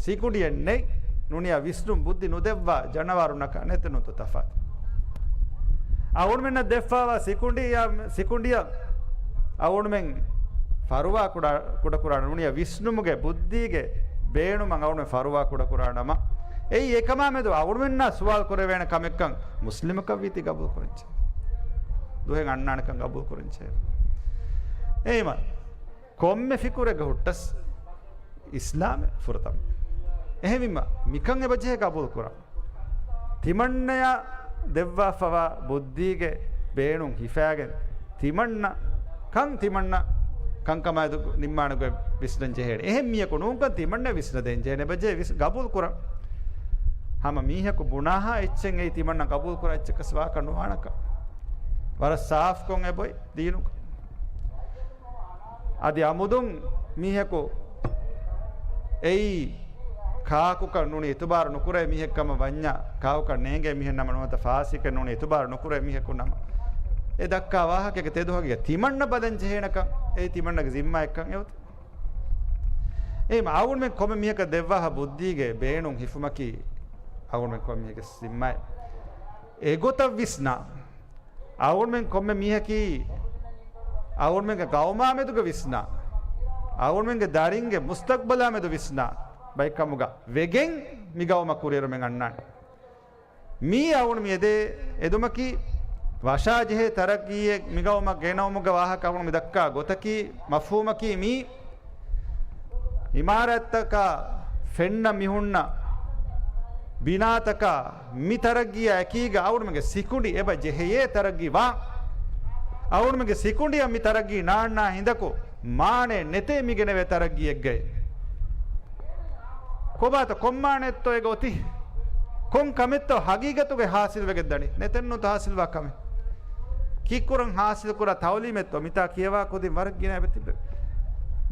ސިކުނޑިއެއް ނެތް ނޫނީ ވިސްނުން ބުއްދި ނުދެއްވާ ޖަނަވާރުންނަކާ ނެތެއް ނޫންތޯ ތަފާތު. އަޅުގަނޑުމެންނަށް ދެއްވާފައިވާ ސިކުނޑިއަށް، ސިކުނޑިއަށް އަޅުގަނޑުމެން ފަރުވާ ކުޑަ، ކުޑަކުރާ ނޫނީ ވިސްނުމުގެ ބުއްދީގެ ބޭނުމަށް އަޅުގަނޑުމެން ފަރުވާ ކުޑަކުރާ ނަމަ، އެއީ އެކަމާ މެދު އަޅުގަނޑުމެންނާ ސުވާލު ކުރެވޭނެ ކަމެއްކަން މުސްލިމަކަށް ވީތީ ގަބޫލު ކުރަންޖެހޭ. ދުހެއް އަންނާނެކަން ގަބޫލު ކުރަންޖެހޭ. އެހެންވީމަ ކޮންމެ ފިކުރެއްގަ ހުއްޓަސް އިސްލާމެއް ފުރަތަމަ. އެހެންވީމަ މިކަން އެބަޖެހޭ ގަބޫލު ކުރަން. ތިމަންނަޔަށް ދެއްވާފައިވާ ބުއްދީގެ ބޭނުން ހިފާގެން ތިމަންނަ ކަން ތިމަންނަ ކަންކަމާއެދު ނިންމާނެ ގޮތް ވިސްނަން ޖެހޭނެ. އެހެން މީހަކު ނޫންކަން ތިމަންނަ ވިސްނަދޭން ޖެހޭނެ އެބަޖެހޭ ވިސް، ގަބޫލު ކުރަން. ހަމަ މީހަކު ބުނާހާ އެއްޗެއް އެއީ ތިމަންނަ ގަބޫލު ކުރާ އެއްޗަކަސް ވާކަށް ނުވާނެކަން. ވަރަށް ސާފްކޮށް އެބައޮތް ދީނުގަ. އަދި އަމުދުން މީހަކު އެއީ ކާކުކަން ނޫނީ އިތުބާރު ނުކުރޭ މީހެއް ކަމަށް ވަންޏާ، ކާކުކަން ނޭނގޭ މީހެއް ނަމަ ނުވަތަ ފާސިޤެއް ނޫނީ އިތުބާރު ނުކުރޭ މީހަކު ނަމަ، އެ ދައްކާ ވާހަކައިގެ ތެދުހަގީގަ ތިމަންނަ ބަލަން ޖެހޭނެކަން އެއީ ތިމަންނަގެ ޒިންމާއެއްކަން އެއޮތީ. އެހެންވީމަ އަޅުގަނޑުމެން ކޮންމެ މީހަކަށް ދެއްވާފަ ބުއްދީގެ ބޭނުން ހިފުމަކީ އަޅުގަނޑުމެން ކޮންމެ މީހެއްގެ ޒިންމާއެއް. އެގޮތަށް ވިސްނާ، އަޅުގަނޑުމެން ކޮންމެ މީހަކީ އަޅުގަނޑުމެންގެ ގައުމާ މެދުގަ ވިސްނާ، އަޅުގަނޑުމެންގެ ދަރިންގެ މުސްތަޤްބަލާ މެދު ވިސްނާ ބައެއްކަމުގަ ވެގެން މި ގައުމަށް ކުރިއެރުމެއް އަންނާނެ. މީ އަޅުގަނޑު މި އެދޭ އެދުމަކީ ވަށާޖެހޭ ތަރައްގީއެއް މި ގައުމަށް ގެނައުމުގެ ވާހަކަ އަޅުގަނޑު މި ދައްކާ ގޮތަކީ، މަފްހޫމަކީ މީ އިމާރާތްތަކާ ފެންނަ މިހުންނަ ބިނާތަކާ މި ތަރައްގީއާ އެކީގަ އަޅުގަނޑުމެންގެ ސިކުނޑި އެބަ ޖެހެޔޭ ތަރައްގީ ވާން. އަޅުގަނޑުމެންގެ ސިކުނޑިއަށް މި ތަރައްގީ ނާންނާ ހިނދަކު މާނައެއް ނެތޭ މި ގެނެވޭ ތަރައްގީއެއްގައި. ކޮބާތޯ ކޮން މާނައެއްތޯ އޭގަ އޮތީ؟ ކޮން ކަމެއްތޯ ހަގީގަތުގައި ހާސިލް ވެގެން ދަނީ؟ ނެތެއްނުތަ ހާސިލްވާ ކަމެއް. ކީއްކުރަން ހާސިލް ކުރާ ތައުލީމެއްތޯ؟ މިތާ ކިޔަވާ ކުދިން ވަރަށް ގިނަ އެބަ ތިބެ.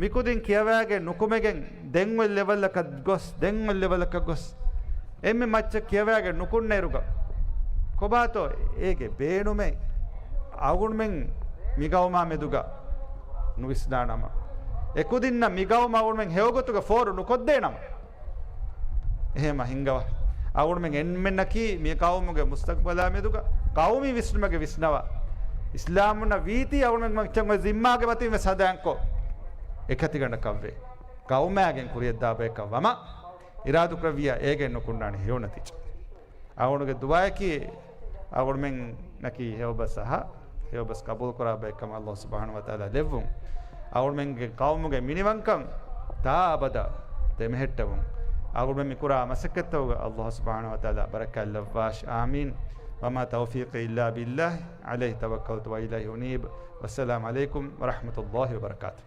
މިކުދިން ކިޔަވާގެން ނުކުމެގެން ދެން އޮތް ލެވަލަކަށް ގޮސް، ދެން އޮތް ލެވަލަކަށް ގޮސް، އެންމެ މައްޗަށް ކިޔަވާގެން ނުކުންނައިރުގަ، ކޮބާތޯ އޭގެ ބޭނުމެއް؟ އަޅުގަނޑުމެން މި ގައުމާ މެދުގަ ނުވިސްނާ ނަމަ، އެކުދިންނަށް މި ގައުމަށް އަޅުގަނޑުމެން ހެޔޮގޮތުގަ ފޯރު ނުކޮށްދޭ ނަމަ، އެހެންމަ ހިނގަވާ. އަޅުގަނޑުމެން އެންމެންނަކީ މި ގައުމުގެ މުސްތަޤްބަލާ މެދުގަ ޤައުމީ ވިސްނުމެއްގަ ވިސްނަވާ. އިސްލާމުންނަށް ވީތީ އަޅުގަނޑުމެން މައްޗަށް އޮތް ޒިންމާގެ ވަތިން ވެސް ހަދާންކޮށް، އެކަތިގަނޑަކަށްވޭ. ޤައުމާގެން ކުރިޔަށްދާ ބަޔަކަށް ވަމަ، އިރާދުކުރެއްވިއްޔާ އޭގެން ނުކުންނާނެ ހެޔޮ ނަތީޖާ. އަޅުގަނޑުގެ ދުޢާއަކީ އަޅުގަނޑުމެންނަކީ ހެޔޮބަސް އަހާ، ހެޔޮބަސް ޤަބޫލުކުރާ ބައެއްކަމަށް ﷲ ސުބްޙާނަހޫ ވަތަޢާލާ ލެއްވުން. އަޅުގަނޑުމެންގެ ޤައުމުގެ މިނިވަންކަން ތާ އަބަދަށް ދެމެހެއްޓެވުން. އަޅުގަނޑުމެން މިކުރާ މަސައްކަތްތަކުގަ ﷲ ސުބްޙާނަހޫ ވަތަޢާލާ ބަރަކާތް ލައްވާށި. އާމީން. وما توفيقي إلا بالله، عليه توكلت وإليه أنيب. والسلام عليكم ورحمة الله وبركاته.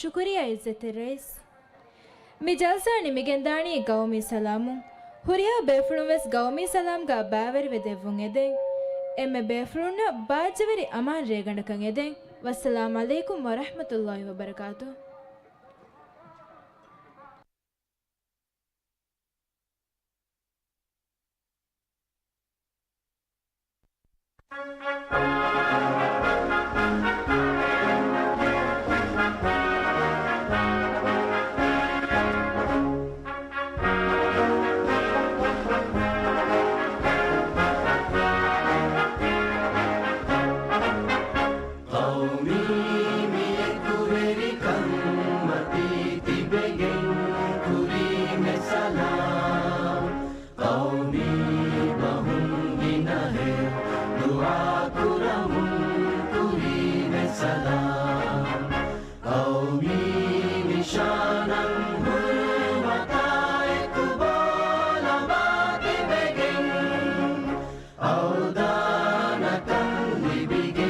ޝުކުރިއްޔާ ޢިއްޒަތްތެރި ރައީސް. މި ޖަލްސާ ނިމިގެންދާނީ ގައުމީ ސަލާމުން. ހުރިހާ ބޭފުޅުން ވެސް ގައުމީ ސަލާމްގަ ބައިވެރިވެ ދެއްވުން އެދެން. އެންމެ ބޭފުޅުންނަށް ބާއްޖަވެރި އަމާން ރޭގަނޑަކަށް އެދެން. ވައްސަލާމް ޢަލައިކުމް ވަރަޙްމަތުﷲި ވަބަރަކާތުހު. ޤައުމީ މި އެކުވެރިކަން މަތީ ތިބެގެން ކުރީމެ ސަލާމް. ޤައުމީ ބަހުން ގިނަހެއް ދުޢާ ކުރަމުން ކުރީމެ ސަލާމް. ޤައުމީ ނިޝާނަށް ހުރުމަތާ އެކު ބޯލަމާ ތިބެގެން އަވަދާނަކަން ލިބިގެން.